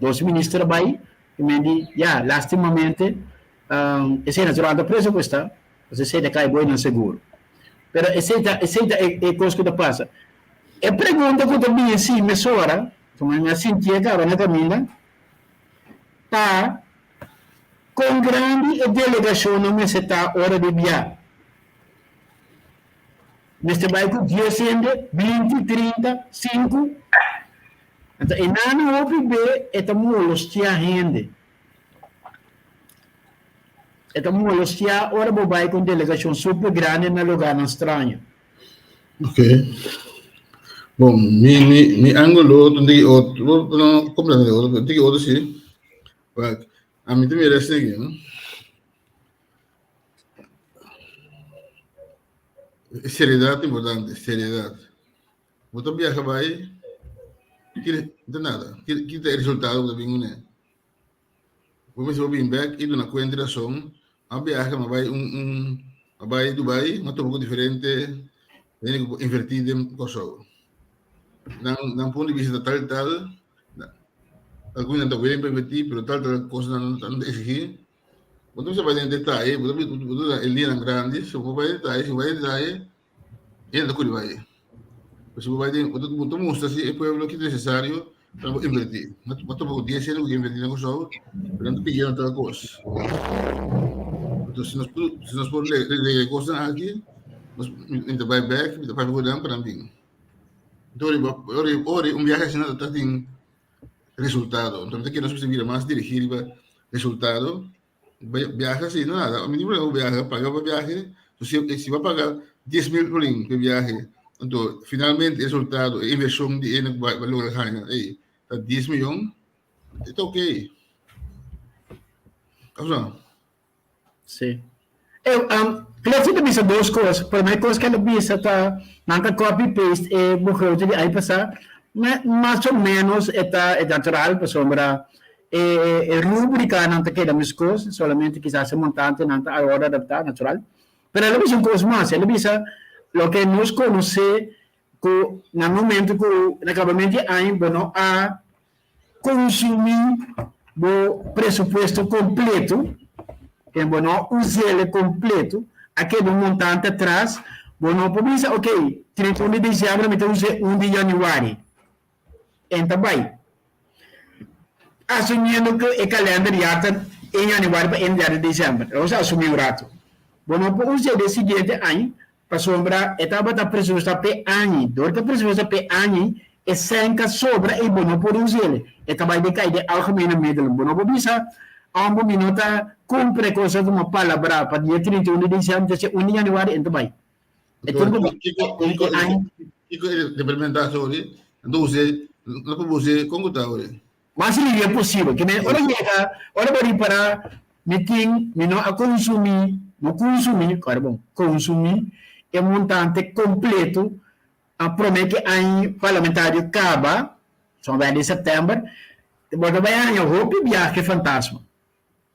Dos minister a bai i men di ya lastimamente esei natural ta presupuestá, pasobra esei ta kai bo einan seguro. Pero esei ta esei ta e kos ku ta pasa. E pregunta ku ta bini si mesora, komo mi a sintié kaba na kaminda, ta kon grandi e delegashonnan mester ta ora di bia. Mester bai ku dies hende, 20, 30, 5? Anto e nana hopi be e ta molostia hende. E ta molostia ora bo bai ku un delegashon super grandi na lugarnan straño. Ok. Bon, mi, mi, mi ángulo ta un tiki otro, no completamente otro, pero un tiki otro sí. But a mi ta mira esaki, no? Seriedad ta importante, seriedad. Bo ta biaha bai, ki ta nada, ki, ki ta e resultado ku ta bin kuné? Bo mester por bin bek i duna kuenta i rason. A biaha mi a bai un un a bai Dubai, mi a topa ku diferente hende ku por invertí den Kòrsou. Nan nan punto di bista ta tal i tal, algun nan ta willing pa invertí pero tal tal kos nan nan ta eksigí. Bo ta mester bai den detaye, bo ta bo ta e liñanan grandi, si bo bai den detaye, si bo bai den detaye hende ta kuri bai. Pero si bo bai den, bo ta bo ta mustra si e pueblo ki ta necesario pa bo inverti. Bo topa ku dies hende ku ke inverti na Kòrsou, pero nan ta pidiendo tal kos. Entonces si nos por si nos por regla e kosnan aki, nos mi ta bai bèk, mi ta papia ku nan pa nan bin. Enton ori ori ori un biahe asina ta tin resultado. Enton mi ta kere nos mester bira mas dirigí riba resultado. Biahe si no nada, mi tin problema ku biahe, paga pa biahe, si si bo a paga 10.000 florin pa biahe, anto finalmente e resultado, e invershon di ene ku bo a logra haña ei ta 10 miyon, e ta okey. Of no? Si. E um, Clefty ta bisa dos kos. Promé kos ku el a bisa ta nan ta copy paste e begroting di aña pasá, mas o ménos e ta e natural pasobra E rubricanan ta keda mescos, solamente kisas e montantenan ta awor adapta, natural. Pero el a bisa un cos mas, el a bisa loke nos conoce cu na momento cu na acabamento di aña bo no a consumi bo presupuesto completo, ken bo no a us'el completo, a keda un montante atras, bo no por bisa ok, 31 di diciembre mi ta us'e 1 di januari. En ta bai. Asumiendo ku e kalender ya ta en yanüari pa en di desèmber. Nos a asumí un ratu. Bo no por us'é den siguiente aña pasobra e tabata presupuestá p'e aña. Dor ku e presupuestá p'e aña, e sèn ka sobra ei bo no por us'é. E ta bai den kai den algemene middelen. Bo no por bisa, Ambo mi no ta kumpra e kos ku mi a palabrá pa dia 31 di desèmber, ta ser un di yanüari, en ta bai. E tur ku Kiko kiko e departamento sorry anto usé no por usé kon ku ta ori. Mas lihe posibel ke men ora yega ora bo ripara mi tin mi no a konsumí no kunsumí kòrda bon konsumí e montante kompleto a promé ke aña parlamentario kaba son bai di sèptèmber bo ta bai haña hopi biahe fantasma.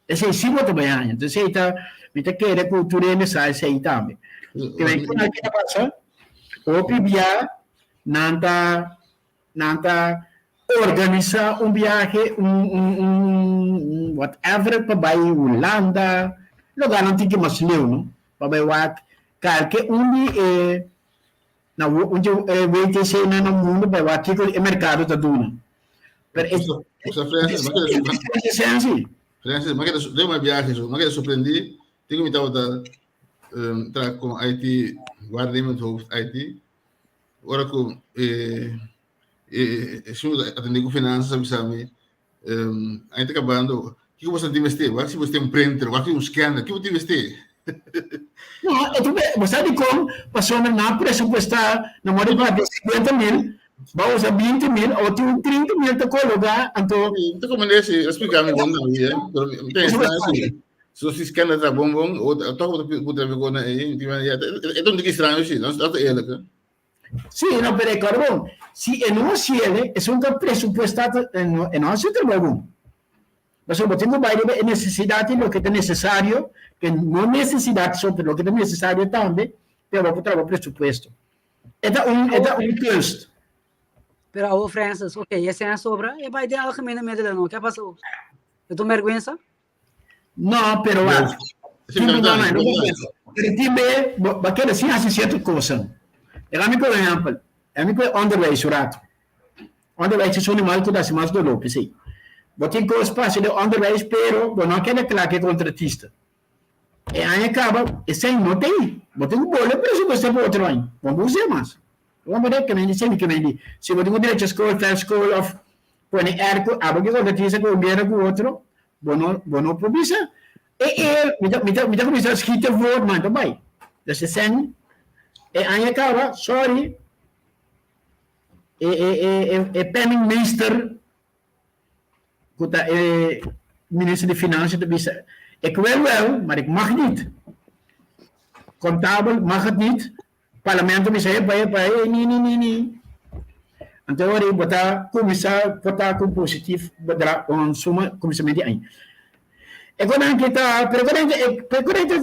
Esei si bo ta bai haña. Entonces esei ta, mi ta kere ku tur hende sa esei tambe. Te bai ku nan kita pasa, hopi bia nan ta nan ta organisa un biahe, un un un whatever pa bai Hulanda, lugarnan tin ki mas leu no, pa bai wak kalke un di e na un di e WTC nan na mundu bai wak kiko e merkado ta duna. Pero es, O sea, Francis, ma Francis, Francis, ma que de uma viagem, ma que surpreendi, tenho me tava um, tra com IT, waarnemend hoofd IT. Ora com eh eh se atender com finanças, sabe sabe, um, ainda acabando, que que você tem investir? Wat se você tem um printer, wat um scanner, que você investir? No, e tu bo sa dikon pasobra nan a presupuestá na moda di papia 50 mil, bo a usa 20 mil, awor tin un 30 mil ta kologá, anto. Mi ta komprendé si, a splika mi bon tambe, pero mi ta pensa si, so si scanner ta bon bon, o tok bo ta putra mi kona ei, e ta un tiki straño si, no ta eerlijk. Sí, no, pero e kòrda bon, si e no hasiel, esun ku a presupuestá e no hasi trabou bon. Pasobra bo tin ku bai riba e nesesidat i loke ta nesesario, ke no nesesidat so, pero loke ta nesesario tambe, pero bo por traha bo presupuesto. E ta un, e ta un kunst. Pero awo Francis, ok, esei a sobra, e bai den algemene middelen no, ke a pasa? E ta un bergwensa? No, pero wak, Sí, no, no, no, pero tin be, bo bo keda sin hasi sierto kosa. Laga mi por ehèmpel, laga mi por onderwijs un rato. Onderwijs es un animal ku ta hasi mas doló, p'esei bo tin kos pa hasi den onderwijs pero bo no a keda kla ku e kontratista. E aña kaba esei no ta ei, bo tin ku bole presupuestá pa otro aña, bo no por us'é mas. Bo por ke mende esei mi ke mende si bo tin ku drecha skol, fèrf skol òf pone èrko, abo ku e kontratista ku un guera ku otro, bo no bo no por bisa e e mi ta mi ta mi ta kuminsá skita voor man ta bai. Dus esei e aña kaba, sorry. E e e e e penningmeester ku ta e minister di financia ta bisa ik wil wel, maar ik mag niet. Kontabel mag het niet. Parlamento bisa epa epa e ni ni ni ni. Anto ora bo ta kuminsá por ta ku positief bedrag un suma kuminsamentu di aña. E konan ki ta pero konan pero konan ta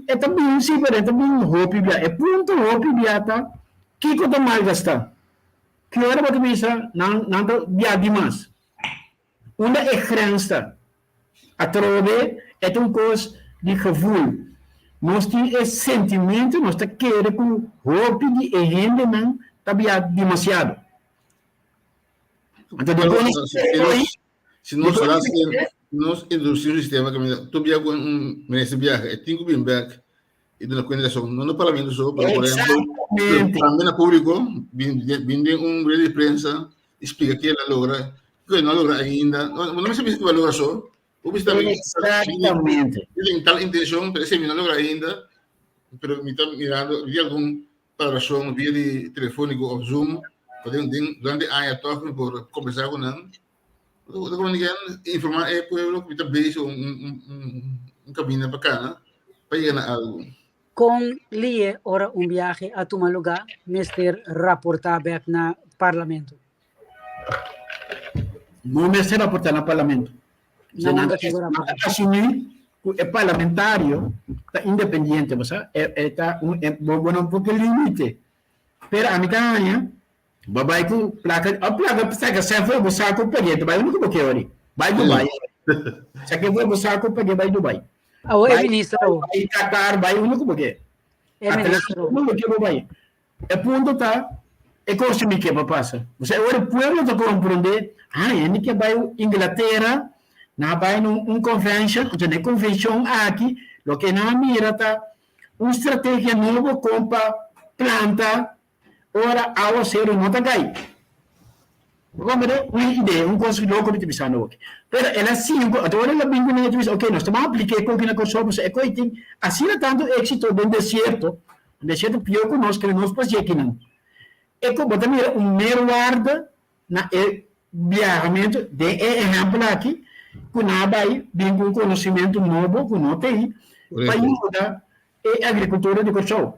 E ta bin si, pero e ta bin hopi bia. E punto hopi bia ta, kiko ta malgastá? Ki ora bo ta bisa nan nan ta bia dimas? Unda e grens ta? Atrobe e ta un kos di gevoel. Nos tin e sentimento, nos ta kere ku hopi di e hendenan ta bia demasiado. Anto dikon Si nos nos introduci un sistema que tu bia con un minister viaja, e tin ku bin back y duna cuenta so, no no parlamento so, pero por ejemplo, también na público, bin bin den un rueda de prensa, explica que la logra, que no logra ainda, no no me se que va logra so, o bisa también Exactamente. Tin tal intención, pero ese no logra ainda, pero mi ta mirando, vi algún palabracion via di telefónico of Zoom, den, den, durante aña toch mi por conversa con nan. Informá e pueblo ku ta bezig un, un, un, un camino pa cana pa yega na algo. Kon lie ora un biahe a tuma lugá mester raportá bèk na Parlamento? No mester raportá na Parlamento. Na unda tin ku raportá? Asumí ku e parlamentario ta independiente, bo sa, e, e ta un, e, bo, bo no por ke limite. Pero ami ta haña Bo bai ku plaka, o plaka saka sèn for bo saku pag'é ta bai unda ku bo ke ori. Bai Dubai. Saka for bo saku pag'é bai Dubai. Awo e minister awo. Bai Qatar, bai unda ku bo ke. E minister awo. Unda bo ke bo bai. E punto ta, e kos mi ke pa pasa. Osea ora e pueblo ta komprondé, ah, hende ke bai Inglatera, nan a bai na un convention, anto na e convention aki, loke nan a mira ta un strategia nobo kon pa planta Ora awaseru no ta kai. Bo komprende? Un idea, un kos loko mi ta bisando awoki. Pero el a sigui ku, anto ora el a bin kuné, el ta bisa, ok, nos ta ban apliká e koki na Kòrsou, pasobra e koki tin asina tantu éksito den desierto, un desierto pió ku nos, kende nos por hasi akinan. E ku bo ta mira un meerwaarde na e biahamentu, den e ehèmpel aki, ku nan a bai bin ku un konosimentu nobo ku no t'ei, pa yuda e agrikultura di Kòrsou.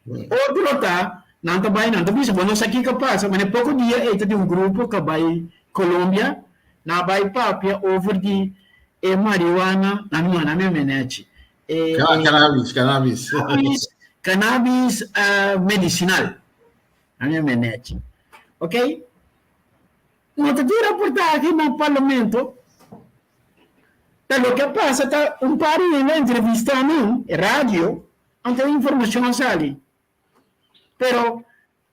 Otro ta, nan ta bai, nan ta bisa, bo no sa kiko pasa, ma na e poko dia ei ta di un grupo ka bai Colombia, nan a bai papia over di e marihuana, nan no, nan mi menechi, e Cannabis, cannabis. Cannabis, cannabis medicinal, nan mi menechi. Ok? No ta tin raportahe na Parlamento. Ta loke a pasa ta un par di hende a entrevista nan radio, anto e informacion a sali. Pero.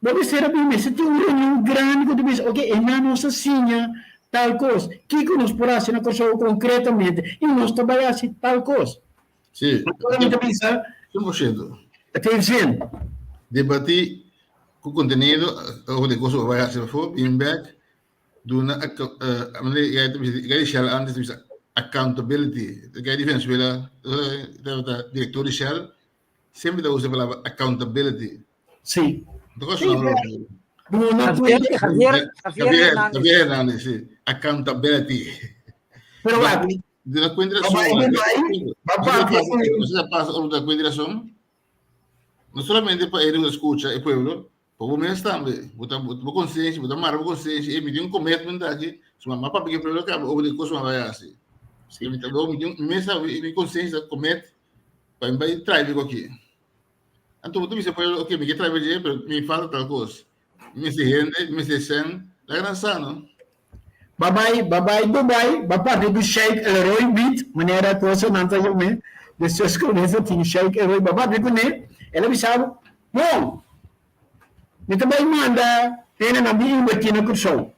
Bo mester a bin mester tin un reunion grandi ku ta bisa oke e nan nos a siña tal kos, kiko nos por hasi na Kòrsou konkretamente i nos ta bai hasi tal kos. Sí. Ora mi ta bisa. 100%. E tin zin. Debatí ku kontenido over di kos ku bo bai hasi afó, bin bèk, duna e Shell antes ta bisa accountability. E di Venezuela tabata direktor di Shell Semper ta usa e palabra accountability. Sí. Javier, Javier, Javier Hernández. Javier Hernández, sí. Accountability. Pero wak. De la cuenta razón. No pasa ora de cuenta razón. No solamente para ellos escucha el pueblo, pero vos mesmo también. Vos ta conciencia, vos ta mara conciencia, e mi tin un commitment aki, su mamá papi que pueblo acá, over de cosa vai assim. Sí, mi ta mi tin mi mesa mi conciencia commit Pa mi bai trae mi aki. Anto bo ta bisa pueblo, ok, mi ke trae dje, pero mi falta tal kos. Mi mester hende, mi mester sèn, laga nan sa, no? Ba bai, ba bai Dubai, ba papia ku Sheik Elroy Beat, manera cosa nan ta yam'é, despues ku mester tin Sheik Elroy, ba papia kuné, el a bisa bo, bon, mi ta bai manda hendenan bin invertí na Kòrsou.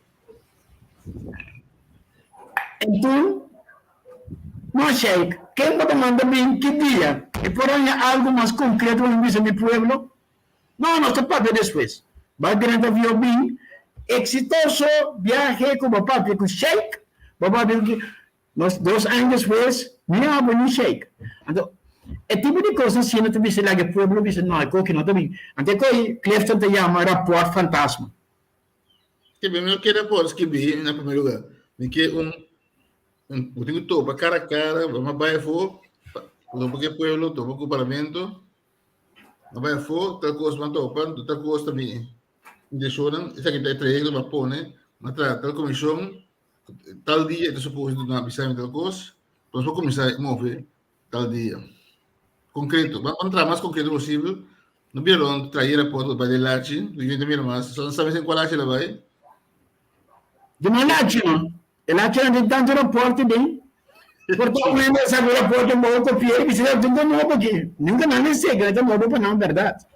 Enton, no Sheik, ken bo ta manda bin ki dia? Mi por haña algu mas konkreto pa mi bisa mi pueblo? No, nos ta papia despues. Ba drenta avion bin, eksitoso biahe ku bo papia ku Sheik, bo papia ku Nos dos aña despues, mi a abo ni Sheik. Anto, e tipo di kos asina ta bisa laga e pueblo bisa, no, e koki no ta bin. Anto e koki Clifton ta yama raport fantasma. Ke mi no ke raport skibí na primer lugar. Mi ke un, un, bo tin ku topa kara a kara, bo a bai afó, topa ku e pueblo, topa ku parlamento, a bai afó, tal kos bo a topa, tal kos ta mi intenshonnan, esaki ta e trayekto bo a pone, bo a traha tal komishon, tal dia e ta suposo di duna bisa mi tal kos, nos por kuminsá move tal dia. Konkreto, ban ban traha mas konkreto posibel, no bira rond traha e raport bai den lachi, mi ta mira mas, so no sabi si kua lachi la bai. Di mas lachi no, e lachinan tin tantu raport den, por ta un hende a saka un raport un bobo kopia i bisa tin kon nobo aki, nunka nan a sega, e ta nobo pa nan bèrdat.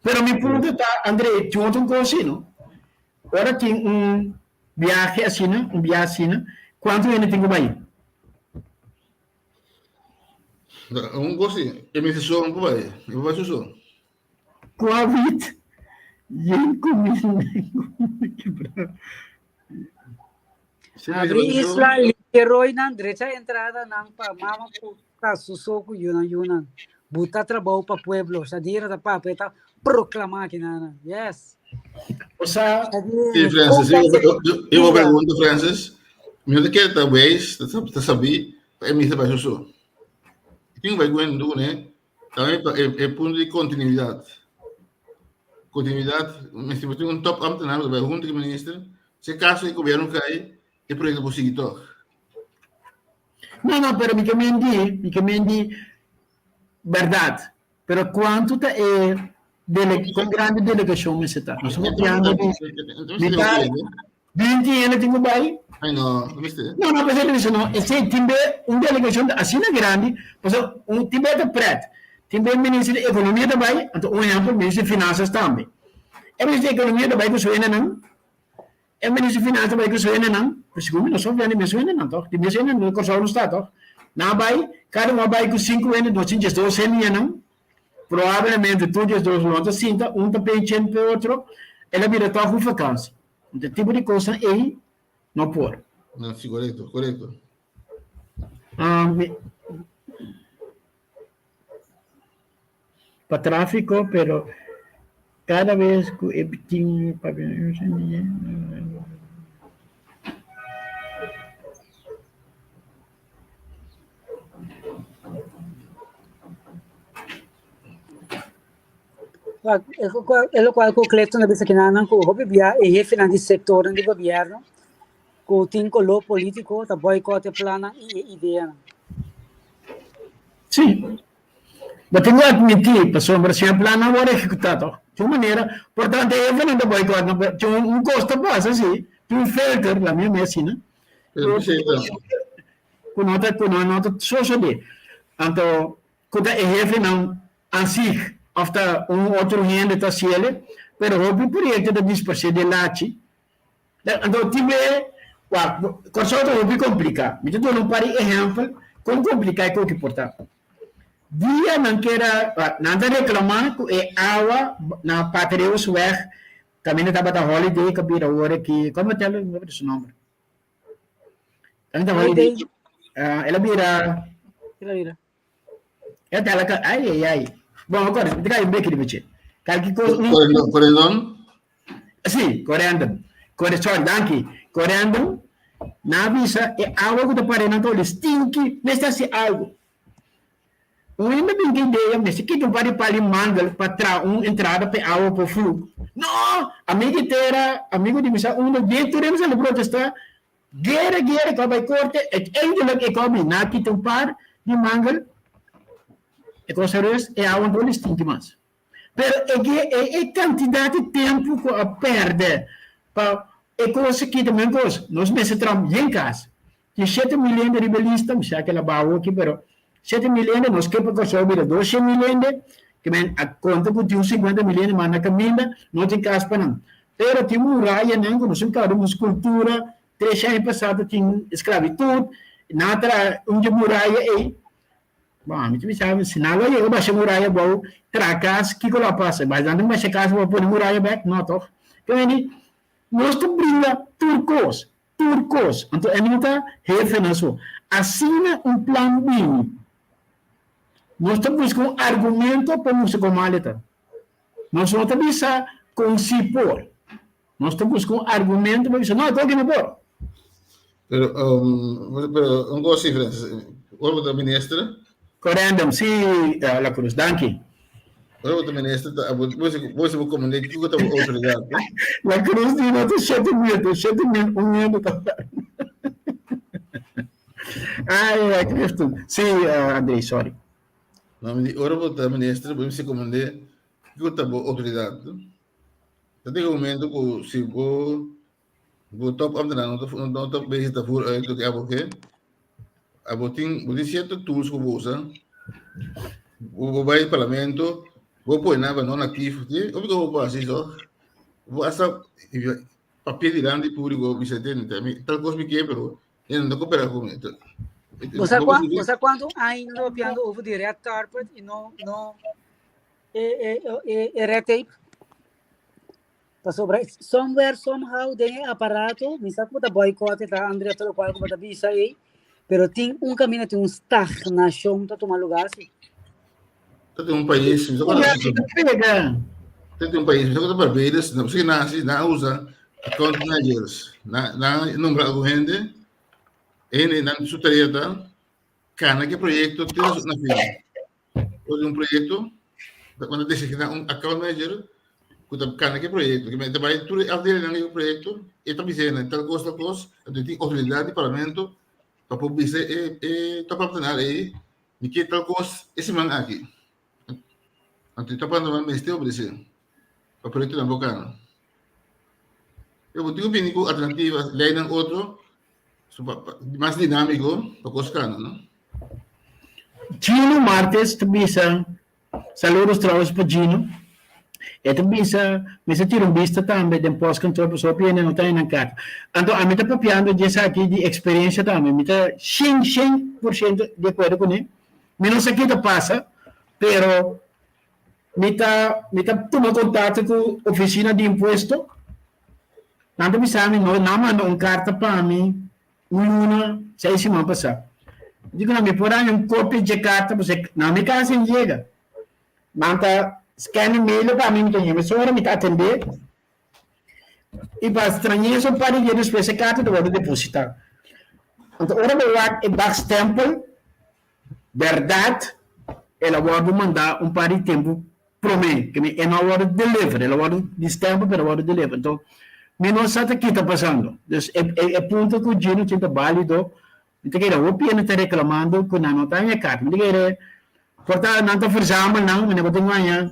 Pero mi punto ta, André, tin otro kos si no. Ora tin un biahe asina, un biahe asina, kuantu hende tin ku bai? Un kos si, e mester so ku bai, e por bai su so. Covid yen kuminda kibra. Abri isla, limpia roinan, drecha entradanan pa mama ku Ta su so ku yunan yunan. Buta trabou pa pueblo. Shadira ta papia ta proclama kinanan. Yes. Osa. Sí, Francis, eu, eu, eu vou pergunta, Francis. Mi no te quer ta wees, ta, ta sabi, pa e minister bai so. Tin bai gwen do, né? Tambe pa e, e punto di continuidad. Continuidad, mester tin un top ambtenaar bai hunto ku minister. Se caso e gobierno kai, e proyecto por sigui toch. No, no, pero mi ke men di, mi ke men di bèrdat. Pero kuantu ta e dele, kon grandi delegashon mester ta? Nos ta papiando di mitar, binti hende tin ku bai. Ai no, no mester. No, no, p'esei ta bisa no, esei tin be un delegashon ta asina grandi, pasobra un tin be ta prèt, tin be minister di ekonomia ta bai, anto un ehèmpel minister di finansas tambe. E minister di ekonomia ta bai ku su hendenan, E minister di Finansa bai ku su hendenan, pero segun mi no sofia di mes hendenan tòg, di mes hendenan na Kòrsou no sta tòg. Nan a bai, kada un a bai ku sinku hende, nos tin diesdos hendenan, probablemente tur diesdos lo no ta sinta, un ta penchen p'e otro, el a bira tòg un vakansi. Enton e tipo di kosnan ei no por. No, si, korekto, korekto. Pa tráfiko, pero kada bes ku e tin papia E lokual ku Clifton a bisa kinanan ku hopi bia e hefenan di sektornan di gobièrnu ku tin koló polítiko ta boikòt e plannan i e ideanan. Sí. Bo tin ku atmití pasobra si e plannan wòrdu ehekutá tòg di un manera, por tantu e hefenan ta boikòt nan, pero tin un kos ta pasa si, tin un filter, la mi asina, ku no ta ku no ta sosodé. Anto ku ta e hefenan an sig. òf ta un otro hende ta hasiel, pero hopi proyekto ta disparsé den lachi. Anto tin be, wak, Kòrsou ta hopi kompliká. Mi ta duna un par di ehèmpel kon kompliká e koki por ta. Dia nan keda, nan ta reklamá ku e awa na Patriosweg kaminda tabata Holiday ku a bira awor aki, komo ta su nòmber? Kaminda Holiday, el a bira. El a bira. E tala ka, ai ai ai. Bon, agora, mi ta kai un beki di bichi. Kalki kos un. Corendon? Si, Corendon. Core, sorry, danki. Corendon, na bisa e awa ku ta pare nan ta oli stinky, mester hasi algu. Un hende bin ku idea, mester kita un par di pal di mangel pa traha un entrada pa e awa por flu. No! Amigu di tera, amigu di misa unda, den tur hende sali protesta, Guera, guera, ku a bai korte, uiteindelijk e kòmi na kita un par di mangel, e kos a rust, e awa no stinki mas. Pero e ke e e kantidat di tempu ku a pèrdè pa e kos a kita men kos, nos mester traha yen kas. Tin 7000 hende riba e lista, mi sa ke la baho aki, pero 7000 hende, nos ke pa Kòrsou bira 200.000 hende, ke men a konta ku tin un 50.000 hende mas na kaminda, no tin kas pa nan. Pero tin murayanan ku nos a kaba nos kultura, tres aña pasá ta tin esklabitut, nan a traha un dje muraya ei. Bon, ami ta bisa, si nan lo a yega basha muraya abou, traha kas, kiko lo a pasa? Mas nan ta basha kas abou pone muraya bèk? No tòg? Ke meni, nos ta bringa tur kos, Tur kos. Anto e no ta hefenan so. Asina un plan bini. Nos ta buska un argumento pa mustra kon mal e ta. Nos no ta bisa kon si por. Nos ta buska un argumento pa bisa, no, e koki no por. Pero, pero un kos si, Francis. Ora bo ta minister. Corendum, si, La Cruz. Danki. Ora bo ta minister, ta, bo, bo, bo, bo komandé kiko ta bo outoridat, no? La Cruz di no ta 7000, ta 7001 hende ta Ai, ai, Clifton. Sí, André, sorry. No, mi di, ora bo ta minister, bo mester komandé kiko ta bo outoridat, no? Ta tin un momento ku si bo bo top ambtenaar no ta no ta bezig ta voer uit loke abo ke, abo tin bo tin sierto tools ku bo usa, bo bo bai parlamento, bo pone nan pa non aktief, si hopi kos bo por hasi so, bo hasta papia dilanti públiko bisa tende mi tal kos mi ke pero e no ta koperá ku mi. Bo sa kua bo sa kuantu aña nan ta papiando over di red carpet i no no e e e e red tape? Pasobra somewhere, somehow, den e aparato, mi sa ku bo ta boycott e ta Andrea ta lokual ku bo ta bisa ei, pero tin un kaminda tin un stagnashon ta tuma lugá si. Ta tin un pais, mi sa ku ta tin un pais, mi sa ku ta Barbados, na pasobra nan hasi, nan a usa account managers, nan nan a nombra algun hende, e hende nan su tarea ta kana ku e proyekto te na fin. Ora di un proyekto, ta cuando designa un account manager ku ta kana ke proyekto, ke ta bai tur e afdelingnan di e proyekto, e ta bisa nan tal kos, tal kos, anto tin outoridat di parlamento pa por bisa e e top ambtenaar ei, mi ke tal kos e siman aki. Anto e top ambtenaar mester obedesé pa proyektonan por kana. Pero bo tin ku bini ku alternativas, leinan otro, mas dinámiko pa kos kana, no? Gino Martes ta bisa, Saludos trouwens pa Gino. E ta bisa, Mester tira un bista tambe den postkantoor pasobra hopi hende no ta nan karta. Anto ami ta papiando di esaki di eksperensia tambe. Mi ta shen 100% di akuerdo kuné. Mi no sa ke ta pasa, pero mi ta mi ta tuma kontakto ku ofisina di impuesto. Nan ta bisa mi no, nan manda un karta pa mi un luna, seis siman pasá. Mi di ku nan, mi por haña un kopia dje karta pasobra na mi kas en yega. Nan ta scan e mail pa mi, mi ta yama mesora, mi ta atendé. I pa strañesa un par di dia despues e karta ta wòrdu depositá. Anto ora bo wak e dagstèmpel, bèrdat el a wòrdu mandá un par di tempu promé, ke mi e no a wòrdu deliver, el a wòrdu di stèmpel pero a wòrdu deliver. Anto mi no sa ta ki ta pasando. Dus e e punto ku Gino tin ta bálido, mi ta kere hopi hende ta reklamando ku nan no ta haña karta. Mi ta kere por ta nan ta verzamel nan, mi no por tin haña,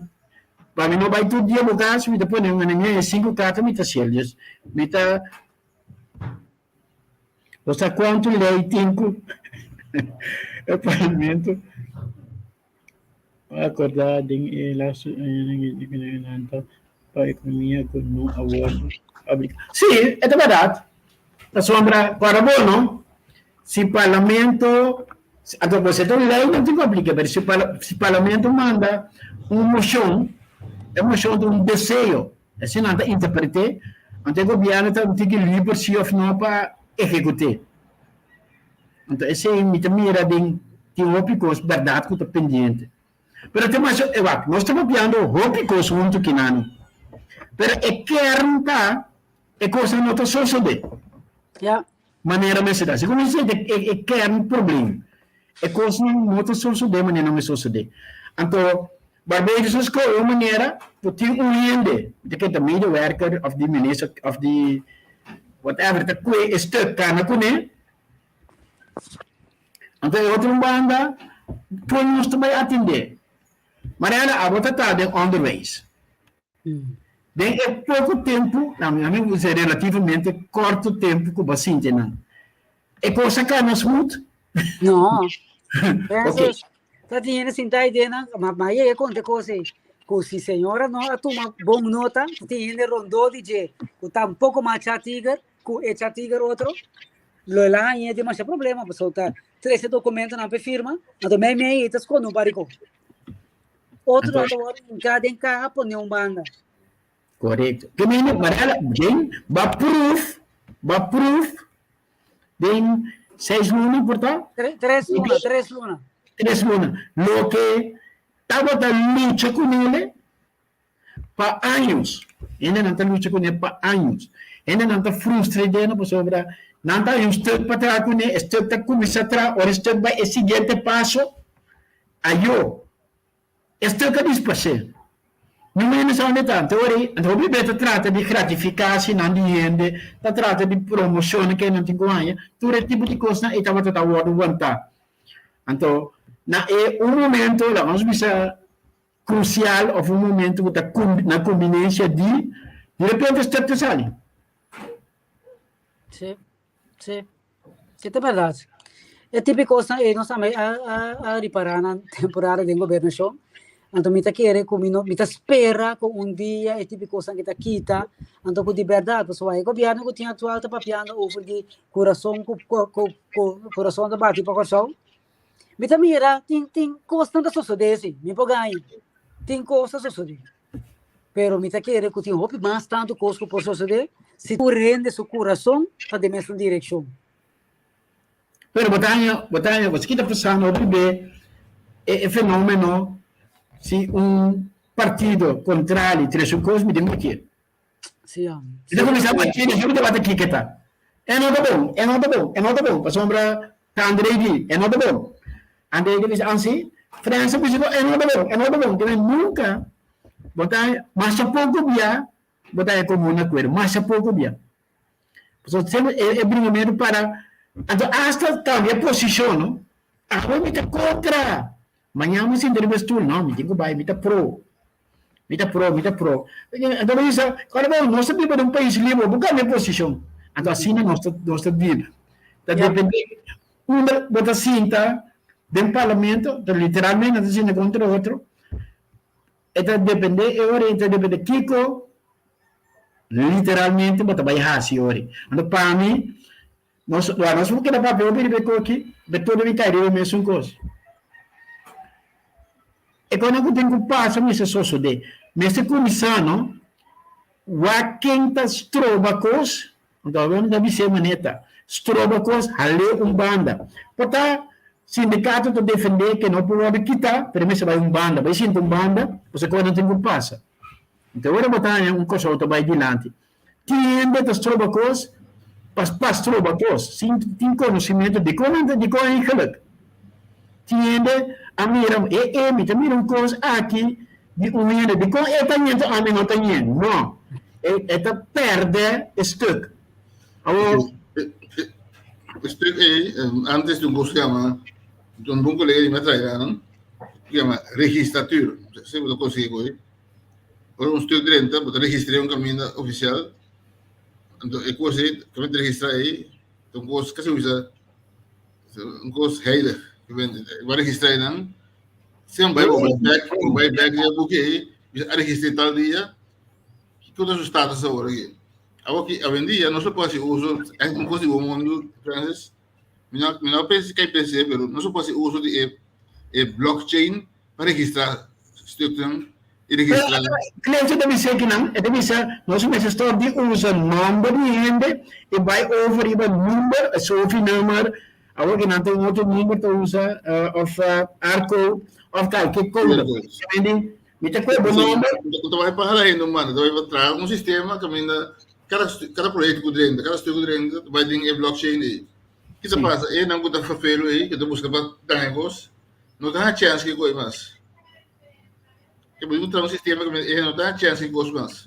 pa mi no bai tur dia bo kas mi ta pone mi haña sinku karta mi ta sel. Dus mi ta. Bo sa kuantu lei tin ku e parlamento? Acorda den e laatste añanan ta pa economia cu no a wordo aplica. Sí, e ta berdad. Pasobra para bo no, si parlamento, anto bo ta un ley no tin cu aplica, pero si si parlamento manda un mocion, e mocion ta un deseo, asina nan ta interprete, anto e gobierno ta un tiki liber si of no pa ehecute. Anto esei mi ta mira den tin hopi kos bèrdat ku ta pendiente. Pero te masha e wak, nos ta papiando hopi kos huntu kinani. Pero e kern ta e kosnan no ta sosodé. Ja. Manera mester ta. Segun mi siente e e kern probleem. E kosnan no ta sosodé manera mester sosodé. Anto Barbados a skohe un manera ku tin un hende, mi ta kere ta medewerker òf di minister òf di whatever ta kue e stuk kana kuné. Anto e otro banda, kon nos ta bai atendé? Mariana, abo ta ta den onderwijs. Den e poko tempu, na mi ami bisa relativamente korto tempu ku bo a sinti nan, e kos a kana smooth? No. Ok. Ta tin hende sinta ei den nan, ma ma yega konta e kos ei, ku si señora no a tuma bon nota, tin hende rondó di dje ku tampoko mas cha tiger, ku e cha tiger otro, lo el a haña demasha problema, pasobra ta trese dokumentonan pa e firma, anto mei mei ei ta skonde un par di kos. Otro nan ta wòrdu hinká den kaha pone un banda. Korekto. Ke mende, Mariela, den ba proof, ba proof den seis luna por ta? Tres luna, tres luna. Tres luna. Loke tabata lucha kunele pa años. Hendenan ta lucha kuné pa años. Hendenan ta frustra deno pasobra nan ta haña un stuk pa traha kuné, e stuk ta kuminsá traha, ora e stuk bai e siguiente paso, ayo, e stuk a disparsé. Niun hende sa unda e ta. Anto ora ei, anto hopi bes ta trata di gratifikasinan di hende, ta trata di promoshonnan ku nan tin ku haña, tur e tipo di kosnan ei tabata ta wòrdu wantá. Anto na e un momento, laga nos bisa Crucial of un momento cu ta na conveniencia di, di repente step ta sali. Sí, sí. E ta berdad. E tipo di cosnan ei nos tambe a, a, a ripara na temporada den gobernacion. Anto mi ta kere cu mi no, mi ta spera cu un dia e tipo di cosnan ki ta kita, anto cu di berdad, pasobra e gobierno cu tin actual ta papiando over di curason cu, cu, cu, cu curason ta bati pa Corsou. Mi ta mira tin tin kosnan ta sosodé si, mi por gaña. Tin kos ta sosodé. Pero mi ta kere ku tin hopi mas tantu kos ku por sosodé si tur hende su kurason ta den mesun direkshon. Pero bo ta haña, bo ta haña, bo kita pasando hopi be e e fenomeno si un partido kontrali trese un kos mi den bakié. Sí, ja. Mi ta kuminsá bakié, mi ta bata kiko ta. E no ta bon, e no ta bon, e no ta bon, pasobra Ta André di, E no ta bon. André di bisa, Ansi, Frans a bisa ku e no ta bon, e no ta bon. Kende nunka bo ta masha poko bia bo ta e komun akuerdo, masha poko bia. Pasobra semper e bringamentu para, anto asta kambia posishon no. Awe mi ta kontra, mañana mi sinta riba e stul, no, mi tin ku bai, mi ta pro. Mi ta pro, mi ta pro. Anto bo bisa, Ora bo, nos ta biba den un pais liber, bo kambia posishon. Anto asina nos ta, nos ta deal. Ta depende unda bo ta sinta den parlamento, ta literalmente nan ta sinta kontra otro. E ta depende e ora, e ta depende kiko literalmente bo ta bai hasi e ora. Anto pa mi, nos, nos por keda papia hopi riba e koki, be tur debe kai riba e mesun kos. E kosnan ku tin ku pasa mester sosodé. Mester kuminsá no wak ken ta stroba kos, anto awor mi ta bis'é manera, stroba kos hal'é un banda. Por ta sindikato ta defendé ke no por wòrdu kitá, pero e mester bai un banda, bai sinta un banda, pasobra kosnan tin ku pasa. Anto ora bo ta haña un Kòrsou ta bai dilanti, tin hende ta stroba kos pa pa stroba kos, sin tin konosimentu dikon nan ta dikon eigenlik. Tin hende a mira, e e mi ta mira un kos aki di un hende, dikon e ta ñe anto ami no ta ñe? No, e e ta pèrdè e stuk. Awor. E stuk ei, antes di un kos yama, un bon kolega di mi a trae nan, yama registratuur, si bo ta konsigi ku ei. Ora un stuk drenta, bo ta registr'é un kaminda ofisial. Anto e kos ei, kaminda ta registrá ei, ta un kos, kese bisa, un kos heilig. Bo a registrá einan, Si bai bo bai bek, bo bai bek di e buki ei, bisa a registr'é tal dia, kiko ta su status awor aki? Awor ki awendia nos lo por hasi uso, es un kos di bo mundu, Francis, mi no mi no pensa kai pens'é, pero nos lo por hasi uso di e e blockchain pa registrá stuknan i registrá. Clencia ta bisa kinan, e ta bisa nos mester stop di usa nomber di hende i bai over riba number, sofinummer, Awor ki nan ta un otro number ta usa of arco of kalke code. Mi ta koe bo nomber. Ku ta bai pa hala hende un banda, ta bai pa traha un sistema kaminda kada kada proyekto ku drenta, kada stuk ku drenta ta bai den e blockchain ei. Ki ta pasa? E nan ku ta fafelu ei, ku ta buska pa daña kos, no ta haña chèns ki koe mas. E bo tin traha un sistema ku e no ta chèns di kos mas.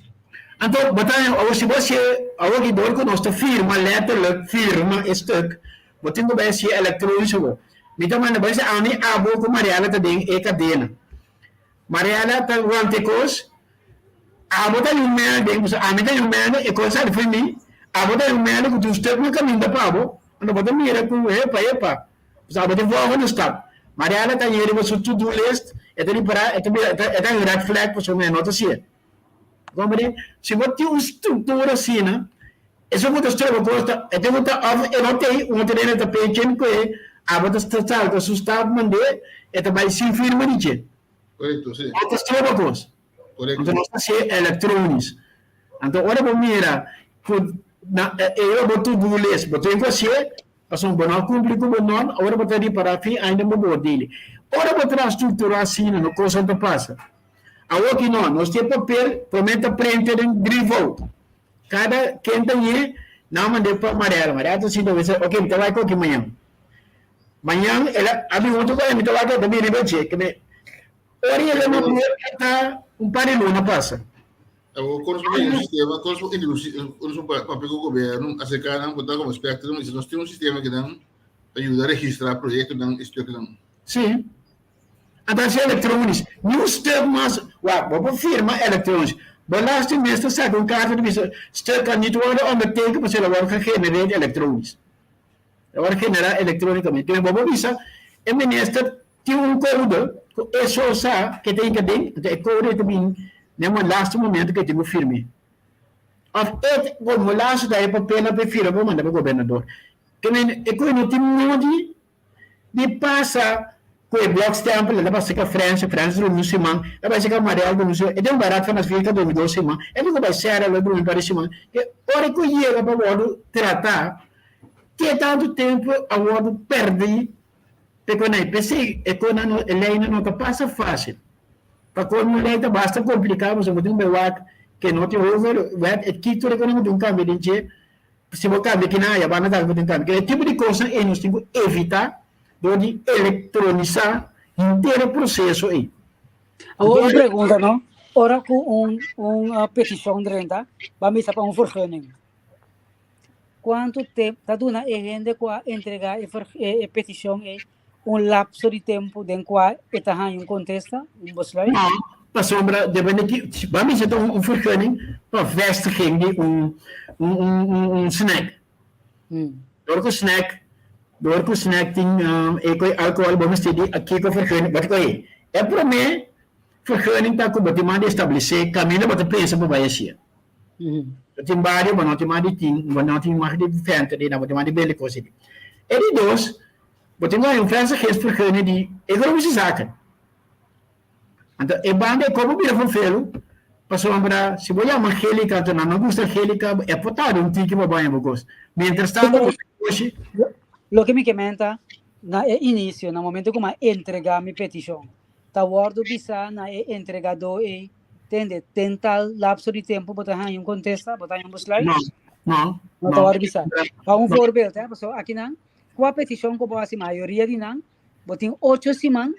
Anto bo ta awor si bo hasié awor ki dor ku nos ta firma letterlijk firma e stuk bo tin ku bai hasié elektronisch awor. Mi ta manda bo hasi ami abo ku Mariela ta den e kadena. Mariela ta wanta e kos abo ta yu mèlde pasobra ami ta yu mèlde e kos sali for mi abo ta yu mèlde ku tin un stuk na kaminda pa bo anto bo ta mira ku epa epa Pasobra abo tin volgende stap. Mariana ta yeri riba su to do list, e ta ripará, e ta bira, e ta un red flag pasobra mi a nota si'e. Comprende? Si bo tin un struktura asina, esun ku ta stroba kos ta, e tin ku ta òf e no t'ei, un otro hende ta pechen ku e, abo ta salta su stap mand'é, e ta bai sin firma di dje. Korekto, si. No ta stroba kos. Korekto. Anto nos ta hasié elektronis. Anto ora bo mira ku na e ora bo to do list, bo tin ku hasié, Pasobra bo no a kumpli ku bo norma, ora bo ta ripará fin ainda bo por dili. Ora bo traha struktura asina, no kosnan ta pasa. Awoki no, nos tin e papel, promé ta prente den drivout. Kada ken ta ñe, nan mand'é pa Mariela. Mariela ta sinta bisa, oke, mi ta bai koki mañan. Mañan el a, a bin huntu ku mi ta wak, el ta bin riba dje. Ora yega na bia, e ta un par di luna pasa. Awor, kon nos por un sistema, kon nos por introduci, kon nos por papia ku gobierno, acerca nan, por ta como Spectrum, y nos tin un sistema que nan ta yuda registra proyectonan y stuknan. Sí. Anto hasi elektronisch. Ni un stuk mas, wak, bo por firma elektronisch. Bo laatste mes ta saka un karta ta bisa, stuk kan niet worden ondertekend pasobra el a wòrdu gegenereerd elektronisch. El a wòrdu generá elektronikamente. Bo por bisa e minister Tin un koude ku e so sa ke ta hinka den, anto e koude ta bin den un lastu momento ku e tin ku firm'é. Òf e komo lastu ta e papelnan pa e firma pa manda pa gobernador. Ke men e koe no tin modi di pasa ku e blòkstèmpel, el ta pasa ka Frens, Frens drumi un siman, el ta bai seka Mariel drumi un siman, e tin un bai Raad van Advies ta drumi dos siman, e tin ku bai Sera lo drumi un par di siman. Ke ora ku yega pa wòrdu tratá, ke tantu tempu a wòrdu pèrdí P'e P'esei e konan no, e leinan no ta pasa fásil. Pa kono un lei ta basta kompliká pasobra bo tin un bewak ke no tin hover wet e kiko tur e konan ku tin un kambio den dje, si bo kambia kinan aya banda tambe bo tin kambia. E tipo di kosnan ei nos tin ku evitá dor di elektronisá henter e proseso ei. Awor un pregunta no, ora ku un un petishon drenta, bo a misa pa un vergunning. Kuantu tempu ta duna e hende ku a entregá e e petishon ei un lapso di tempu den kua e ta haña un kontesta, un besluit? No, pasobra depende ki, bo a mester ta un vergunning pa vestiging di un un snack. Dor ku snack, dor ku snack tin e koe alkohòl bo mester di a kiko vergunning, bo ta kohe e promé vergunning ta ku bo tin mas di establesé kaminda bo ta pensa pa bai hasié. Bo tin bario, bo no tin mas di tin, bo no tin mag di venta di nan, bo tin mag di bende kos di. E di dos, bo tin ku haña un vestigingsvergunning di economische zaken. Anto e banda e kobo bira vervelu, pasobra si bo yama Angelica, anto nan no gusta Angelica, e por tarda un tiki pa bo haña bo kos. Mientras tanto bo ta koshi. Loke mi ke menta na e inicio, na momento ku mi a entrega mi petishon, ta wòrdu bisá na e entregadó ei, tende, den tal lapso di tempu bo ta haña un kontesta, bo ta haña un besluit? No, no, No ta wòrdu bisá. Pa un voorbeeld, hè, pasobra akinan, kua petishon ku bo hasi, mayoria di nan, bo tin ocho siman,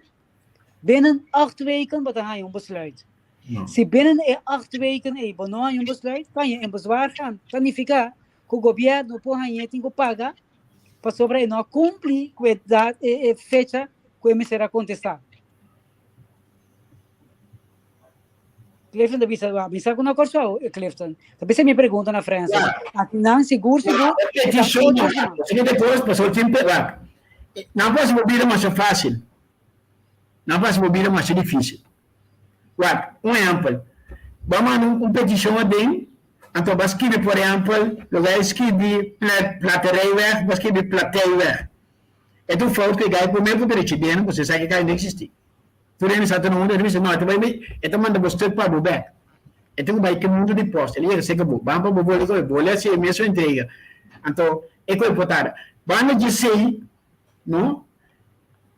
binnen acht weken bo ta haña un besluit. No. Si binnen e acht weken ei bo no haña un besluit, kan je in bezwaar gaan. Ta nifiká ku gobièrnu por hañ'é tin ku paga pasobra e no a kumpli ku e dat e e fecha ku e mester a kontestá. Clifton ta bisa, "Wa, mi sa ku na Kòrsou, eh, Clifton. Ta bisa mi pregunta na Francis. Aki nan sigur sigur E e ta petishon ocho siman. Pasobra ku kos, pasobra tin pe, wak. Nan por hasi bo bida masha fásil. Nan por hasi bo bida masha difísil. Wak, un ehèmpel, bo a manda un petishon aden, anto bo a skibi por ehèmpel, loke a skibi Platerijweg, bo a skibi Plateiweg. E ta un fout ku e gai promé ku ta ricibi nan, pasobra esaki kai no eksistí. Tur hende sa ta na unda, e ta bisa, no, e ta bai, e ta manda bo stuk pa bo bèk. E tin ku bai ke mundu di post, el yega serka bo, ban pa bo boli ku e boli hasi e mesun entrega. Anto, e ku e por tarda. Banda djesei, no,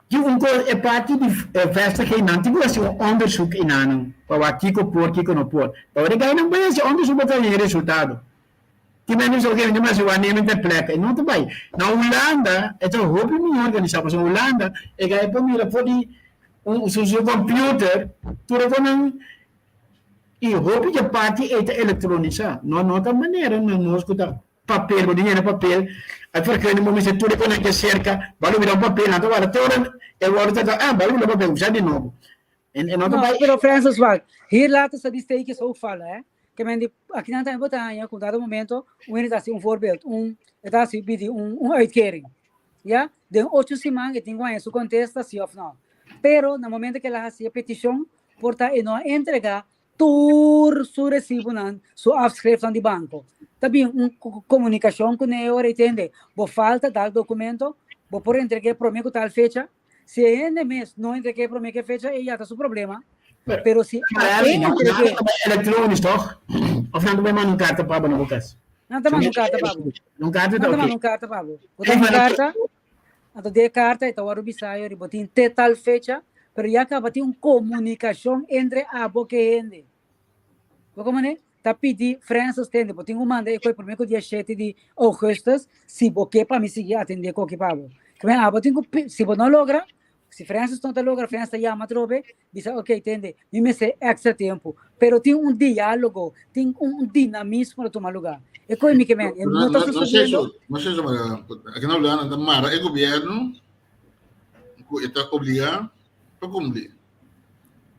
tin un kos, e parti di vestiging nan tin ku hasi un onderzoek enanan pa wak kiko por, kiko no por. Pa ora e gainan bai hasi onderzoek bo ta haña e resultado. Tin mende bisa oke, mi ta mester wak nemen ter plek. E no ta bai. Na Hulanda e ta hopi mihor organisá, pasobra Hulanda e gai por mira for di un su su computer tur e konan i hopi dje parti ei ta elektronisá. No no ta manera na nos ku ta papel, bo tin yena papel, a vergunning bo mester tur e konan ke serka, bo a lubida un papel, nan ta warda te ora e wòrdu ta ah bo a lubida papel, kuminsá di nobo. En en no ta No, bai. pero Francis, wak, hier laten ze die steekjes ook vallen, hè. Ke men di, akinan tambe bo ta haña ku dado momento un hende ta hasi un voorbeeld, un, e ta hasi pidi un, un uitkering. Ya, den ocho siman e tin ku haña su kontesta si òf nò. Pero na momento ku el a hasi e petishon, por ta e no a entregá tur su resibonan, su afschriftnan di banko. Ta bin un komunikashon kuné e ora i tende, bo falta tal dokumento, bo por entreg'é promé ku tal fecha. Si e hende mes no entreg'é promé ku e fecha, e ya ta su problema. Pero si a e entreg'é. Elektronisch toch? Of nan ta bai manda un karta pa bo na bo kas? Nan ta manda un karta pa bo. Un karta ta oké. Nan ta manda un karta pa bo. Bo ta un karta, anto den e karta e ta wòrdu bisa yo riba tin te tal fecha, pero ya kaba tin un komunikashon entre abo ku e hende. Bo komo Ta pidi Francis tende, bo tin ku manda e koi promé ku dia shete di ougùstus si bo ke pa mi sigui atendé koki pa bo. Kmen abo tin ku si bo no logra, si Francis no ta logra, Francis ta yama atrobe, bisa ok tende, mi mester èkstra tempu. Pero tin un diálogo, tin un dinamismo ta tuma lugá. E koi mi ke men, e no ta sosodiendo. No es eso, Mariana. Aki na Hulanda ta mara e gobièrnu ku e ta obligá pa kumpli.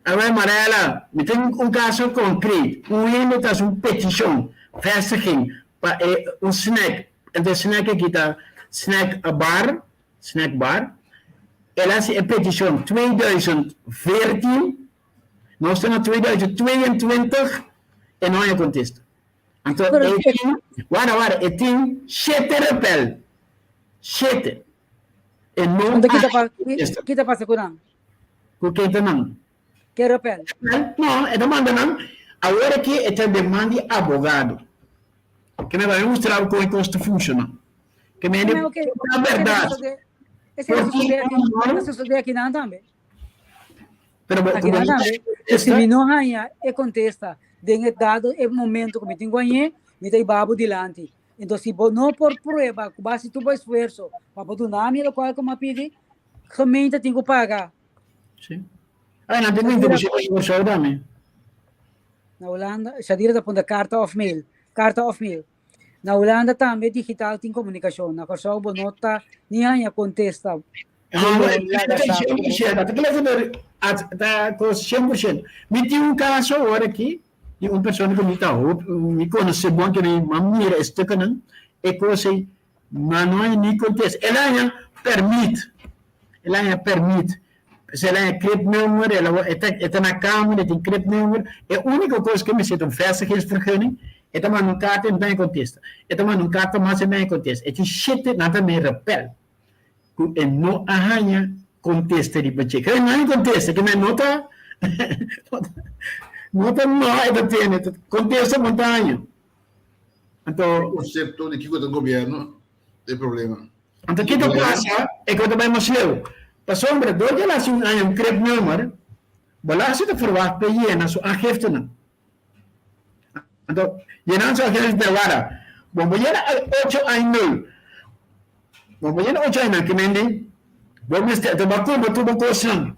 Awel Marella, mi tin un kaso konkret. Un hende ta hasi un petishon, vestiging, pa e un snack. Anto e snack aki ta snack bar, snack bar. El a hasi e petishon 2014, nos ta na 2022 e no haña kontesta. Anto e tin, wara wara, e tin shete repel, shete. E no haña kontesta. Kita pasa ku nan? Ku ke ta nan? Ke repel? No, e ta manda nan. Awor aki e ta deman di abogado. Ke me bai mustra bo kon e kos ta funshoná. Ke me Pero oké, ta bèrdat. Esei ta sosodé aki, ta sosodé akinan tambe. Pero bo, Akinan tambe. Si mi no haña e kontesta den e dado e momento ku mi tin ku hañ'é, mi ta hiba bo dilanti. Enton si bo no por prueba ku bo hasi tur bo esfuerso pa bo duna mi lokual ku mi a pidi, Gemeente tin ku paga. Sí. Ay, nan tin ku introducí pa Kòrsou tambe. Na Hulanda, Shadira ta punta karta òf mail. Karta òf mail. Na Hulanda tambe digital tin komunikashon. Na Kòrsou bo no ta ni haña kontesta. Ah, 100%. Ta kila ta kos 100%. Mi tin un kaso awor aki di un persona ku mi ta hoop, mi konosé bon ke mi a mira e stukkenan, e kos ei Ma no hay ni contesta. El a haña permit. El a haña permit. Pues el a haña cribnummer, el a, e ta, e ta na kamer, e tin cribnummer. E úniko kos ku e mester ta un vestigingsvergunning. E ta manda un karta, e no ta haña kontesta. E ta manda un karta mas, e no ta haña kontesta. E tin shete, nan ta mei repel ku e no a haña kontesta riba dje. Kere no haña kontesta, ke men no ta, no ta no e ta tene. Kontesta bo no ta haña. Anto, e konsepto di kiko ta gobierno ta e problema. Anto kiko pasa e ku ta bai mas leu. Pasobra dor di el hasi un aña un cribnummer, belasting ta verwagt pa e yena su aangiftenan. Anto, yena su aangifte ta wara. Bon, bo yena ocho aña nul. Bon, bo yena ocho aña nul, ke men di bo mester, anto bo a kumpra tur bo kosnan.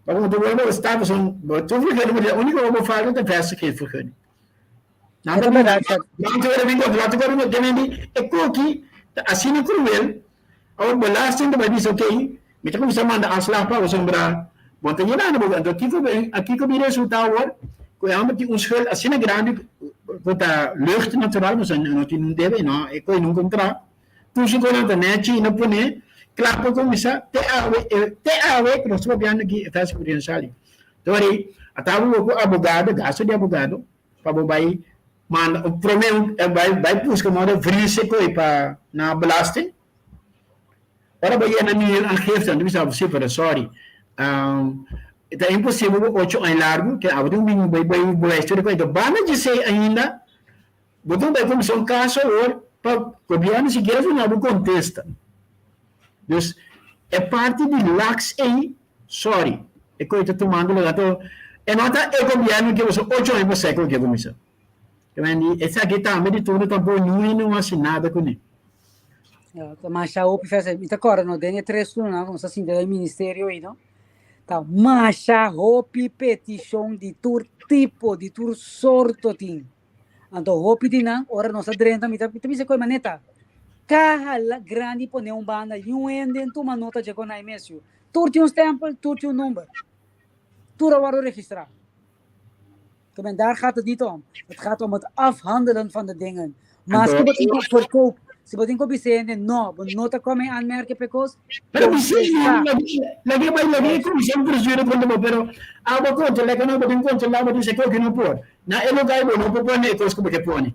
Bo a kumpra tur bo stapelson, bo tur vergunning, bo uniko ku bo falta ta vestigingsvergunning. Nan ta bira, nan ta bira bingo, nan ta bira bingo, kende di e koki ta asina kruel, awor belasting ta bai bisa okey, mi ta kuminsá manda aanslag pa bo sombra bo ta yena bo, anto kiko kiko bin resulta awor ku e hòmber tin un schuld asina grandi ku ta lucht natural pasobra no tin un debe no e koe nunka un tra, tur su konan ta nèchi i no pone. Kla pa kuminsá te awe, te awe ku nos ta papiando aki e ta hasi ku sali. Tori, a ta bo ku abogado, gasto di abogado, pa bo bai manda, promé bai bai buska moda vrise koe pa na belasting. Ora bo yena mi aangifte, nan ta bisa bo si, pero sorry, ta imposibel bo ocho aña largu, ke abo tin ku bin bai bai bewijs tur e kos. Banda djesei ainda, Bo tin bai kuminsá un kaso awor pa gobièrnu sikiera duna bo kontesta. Dus e parti di laks ei, sorry, e koe ta tumando lugar. Anto e no ta e gobièrnu ke boso ocho aña pasá ku ke kuminsá. Te men di esaki tambe di turno tampoko niun hende no hasi nada kuné. Ja, ta masha hopi festa. Mi ta kòrda no den e tres turnonan ku nos a sinta den ministerio ei no. Ta masha hopi petishon di tur tipo, di tur sorto tin. Anto hopi di nan, ora nos a drenta, mi ta mi ta bisa koe maneta, kaha la grandi pone un banda, niun hende n tuma nota dje kon ai mes yu. Tur tin un stempel, tur tin un number. Tur a wòrdu registrá. Ke men daar gaat het niet om. Het gaat om het afhandelen van de dingen. Maske Anto bo tin ku verkoop, si bo tin ku bisa hende no, bo no ta kome aanmerken p'e kos, Pero precies, contestá. lag'é bai, lag'é comisión procedura contra bo, pero abo controla ku no, bo tin controla, bo tin sa ku no por. Na e lugar bo no por pone e kos ku bo ke pone.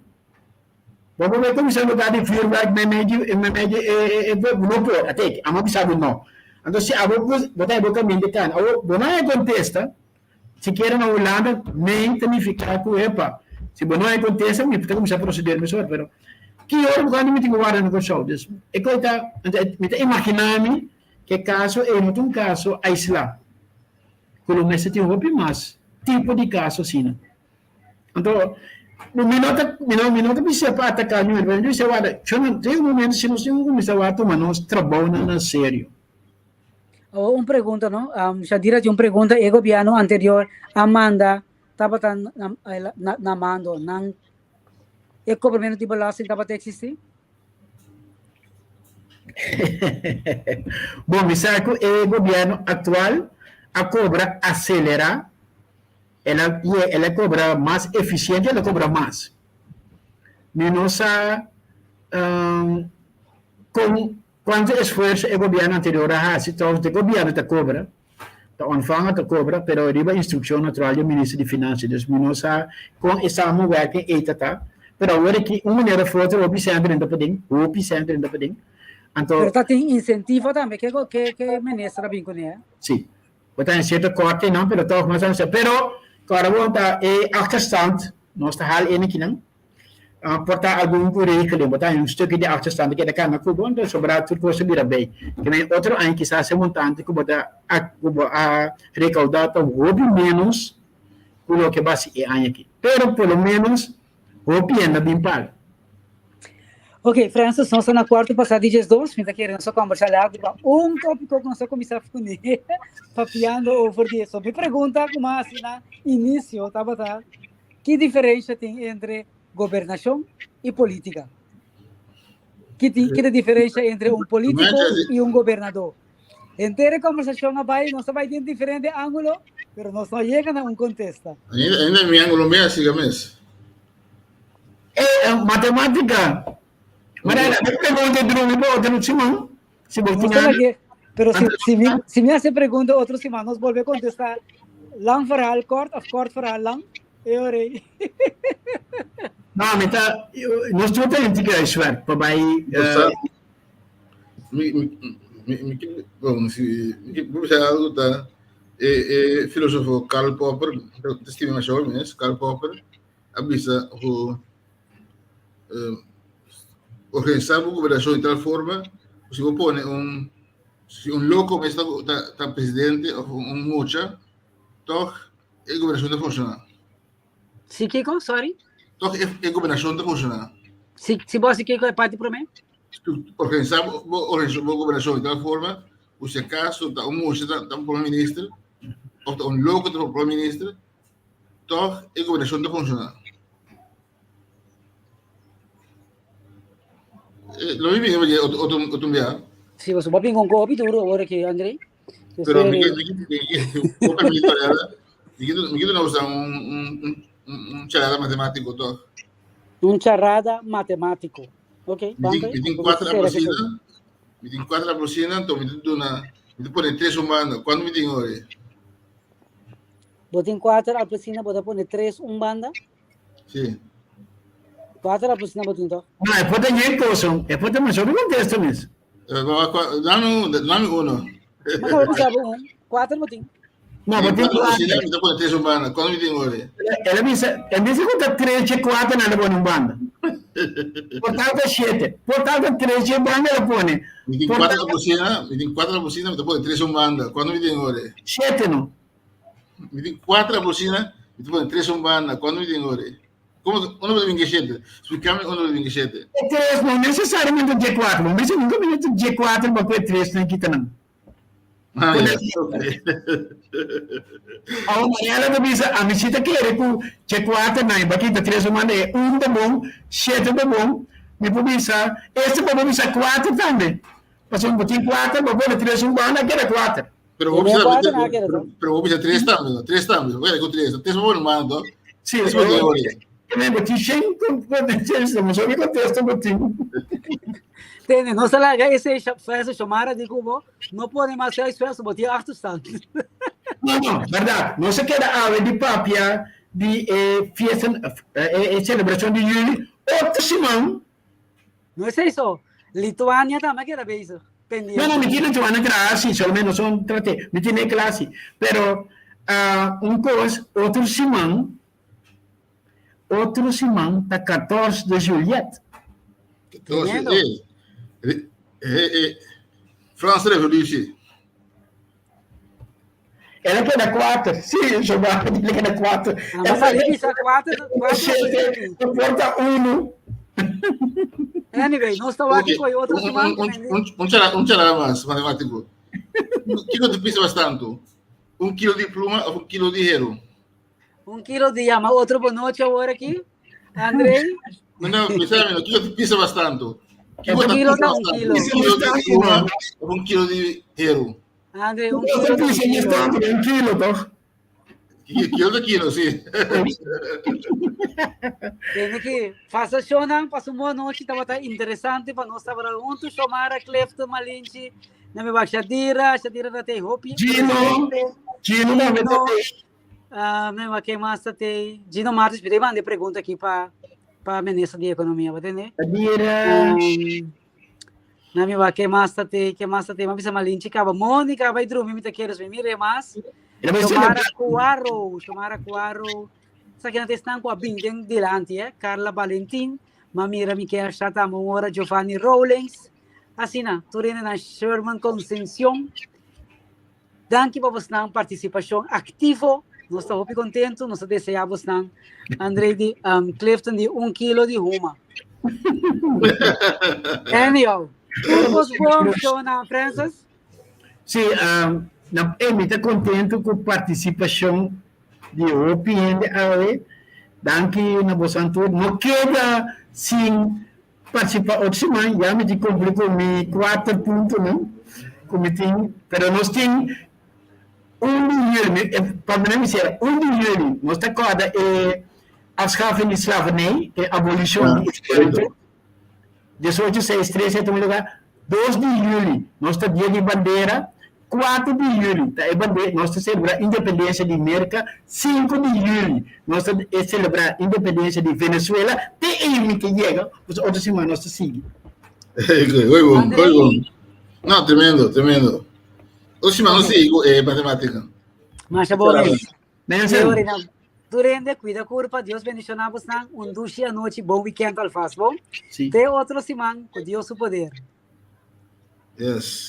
Bo por bai kuminsá lugar di vuurwerk meimei di meimei di e e e bo no por. Ateki, amo bisa bo no. Anto si abo bo ta bo kaminda e kana. Awor bo no haña kontesta, sikiera na Hulanda nee ta nifiká ku epa, si bo no haña kontesta mi ta kuminsá proseder mesora. Pero ki ora bo kanda mi tin ku warda na Kòrsou. Dus e kos ta, mi ta imaginá mi ku e kaso ei no ta un kaso aislá. Ku lo mester tin hopi mas tipo di kaso asina. Anto, mi no ta, mi no, mi no ta bisa pa ataká niun hende, pero mi ta bisa wak, yo no, tin un momento si nos tin ku kuminsá wak tuma nos trabounan na serio. Awor un pregunta no, um, Shadira tin un pregunta, e gobierno anterior a manda tabata na, na, na mando, nan e kobramentu di belasting tabata eksistí? Bon, mi sa ku e gobierno aktual a kobra aselerá, el a i el a kobra mas efisiente, el a kobra mas. Mi no sa kon kuantu esfuerso e gobierno anterior a hasi, trouwens e gobierno ta kobra, ta ontvanger ta kobra, pero riba instrukshon natural di e minister di Finansia. Dus mi no sa kon e samenwerking ei ta ta, pero awor aki un manera of otro hopi sèn drenta paden, hopi sèn drenta paden. Anto. Pero ta tin insentivo tambe ke ke ke minister a bin kuné. Si. Bo ta en sierto korte nan, pero tòg mas ansa. Pero kòrda bo ta e achterstand, nos ta hal ene kinan. Por ta algun ku regeling, bo ta haña un stukje di achterstand ta keda kana ku bo, enton sobrá tur kos ta bira bei. Ke men otro aña kisas e montante ku bo ta ku bo a rekaudá ta hopi ménos ku loke bo hasi e aña aki. Pero por lo ménos hopi hende a bin paga. Ok, Francis, nos ta na kuarto pasá di diesdos, mi ta kere nos a kòmbersá largu riba un tópiko ku nos a kuminsá kuné papiando over di eso. Mi pregunta ku mi a hasi na inisio tabata, Ki diferensha tin entre gobernashon i polítika? Ki tin ki ta diferensha entre un polítiko i un gobernadó? Henter e kòmbersashon a bai, nos a bai den diferente ángulo, pero nos no a yega na un kontesta. Ainda, ainda mi ángulo mes a siga mes. Eh, matemátika. Mariana, mi pregunta drumi pa otro siman. Si bo Nos tin ta gana. lag'é. Pero si, si mi, si mi hasi pregunta otro siman, nos bolbe kontestá lang verhaal kort of kort verhaal lang. E ora ei. No, mi ta, nos tur ta henti kruiswerk pa bai, Bo eh, sa, mi, mi, mi, mi, ki- bon, si, mi ki- bo bisa algo ta, e, e filosofo Karl Popper, ta stima masha hopi mes, Karl Popper, a bisa ku eh, organisá bo gobernashon di tal forma ku si bo pone un si un loko mes ta ta, ta presidente of un, un mucha, tòg e gobernashon ta funshoná. Si kiko? Sorry. Tòg e, e gobernashon ta funshoná. Si, si bo hasi kiko e parti promé? Organisá bo, bo, organisá bo gobernashon di tal forma ku si akaso ta un mucha ta, ta un prome minister of ta un loko ta un prome minister, tòg e gobernashon ta funshoná. Eh, lo mi bini oye otro otro otro bia. Sí, boso papin con kopi duro ahora que André. Pero mi mi mi mi mi mi mi no usa un un un un charada matemático toch. Un charada matemático. Ok, Mi tin mi tin cuatro apellido. Mi tin kuater apelsina, anto mi ta duna, mi ta pone tres un banda. Kuantu mi tin ori? Bo tin kuater apelsina, bo ta pone tres un banda? Sí. Kuater apelsina bo tin toch? No, e por ta yen koson. E por ta mas hopi kontesto mes. Dame un, dame uno. Ma kaba bisa bo un. Kuater bo tin. No, bo tin kuater. Mi ta pone tres un banda. Kuantu mi tin ori? El a bisa, en bes di ku ta tres dje kuater nan ta pone un banda. Por tal ta shete. Por tal ta tres dje banda el a pone. Mi tin kuater apelsina, mi tin kuater apelsina, mi ta pone tres un banda. Kuantu mi tin ori? Shete no. Mi tin kuater apelsina, mi ta pone tres un banda. Kuantu mi tin ori? Como unda bo ta binti shete? Splikami unda bo ta binti shete. E tres no nesesariamente dje kuater. Bo mester nunka mester dje kuater pa ku e tres nan kita nan. Ah, ya. Okay. Awor Mariela ta bisa, ami si ta kere ku dje kuater nan e ba kita tres bo manda e un ta bon, shete ta bon. Mi por bisa, este bo por bisa kuater tambe. Pasobra bo tin kuater, bo pone tres un banda, a keda kuater. Pero bo bisa, pero bo bisa tres tambe, no? Tres tambe. Bo keda ku tres. Tres bo pone manda, no? Sí, Tres bo tin ori. Bo tin shen con mi sabi contesta bo tin. Tene, no se laga ese frase Xomara di cubo, no pone mas huiswerk, bo tin achterstand. No, no, verdad. No se keda awe di papia di e fiesta, e celebracion di juli. Otro siman. No es eso. Lituania tambe keda bezig. Pendiente. No, no, mi tin Lituania klasi, solamente no son trate, mi tin e klasi. Pero uh, un kos, otro siman, otro siman ta 14 de Juliet. 14, eh, eh, eh, eh, Franse Revolutie. El a keda kuater. Sí, Jehová, el a keda kuater. Ah, mas ali bisa kuater, kuater Shete, no porta unu. Anyway, nos ta wak koe otro siman. Un chará, un chará mas matemático. Kiko te pisa mas tanto? Un kilo di pluma of un kilo di hero? Un kilo di yama otro bonochi awor aki. Andrei? No, no, bisa mi, kiko te pisa mas tanto? Kiko ta kilo pisa ta mas un tanto? kilo. Un kilo di pluma of un kilo di hero? André, un kilo. Kilo, kilo. Tanto, un kilo, toch? Kilo de kilo, sí. Tene que faça shonan, passa uma boa noite, estava tá interessante para nós estava junto, Xomara, Clifton, Malinche, na me Shadira, Shadira da tem Hopi. Gino, Gino da Gino, uh, me va que mais tem Gino Martins, me mande pergunta aqui para para ministro de Economia, vai entender? Shadira. Um, Na mi wak ke mas ta te, ke mas ta te. Ma bisa Malinchi kaba. Monica bai drumi, mi ta kere mi mire mas. Xomara Cuaro, Xomara Cuaro. Sa ke na te stan ku a bin den dilanti, eh. Carla Valentin, ma mira mi ke shata mo ora Giovanni Rawlings. Asina, tur hende na Sherman Concepcion. Danki pa bosnan partisipashon aktivo. Nos ta hopi kontentu. Nos ta deseá bosnan, André di um, Clifton di un kilo di huma. Anyhow, tur kos bon, Shona Francis? Sí, um, na, eh, mi ta kontentu ku partisipashon di hopi hende awe. Danki na bosan tur. No keda sin Partisipá otro siman ya mi tin kumpli ku mi kuater puntonan ku mi tin, pero nos tin un di juli, pa mi no misiera, un di juli nos ta kòrda e afschaffing di slavernij, e abolishon di esklavitud, diesocho seis tres e tuma lugá, dos di juli nos ta dia di bandera, Kuater di juli ta e bandera, nos ta selebrá independensia di Merka, sinku di juli nos ta e selebrá independensia di Venezuela, te ei mi ta yega, pues otro siman nos ta sigui. Muy bon, muy bon. No, tremendo, tremendo. Otro siman nos sigui ku e matematika. Masha bon mes. Mensen. Tur hende, cuida curpa, Dios bendiciona bosnan, un dushi anochi, bon weekend alvast, bon? Sí. Te otro siman, cu Dios su poder. Yes.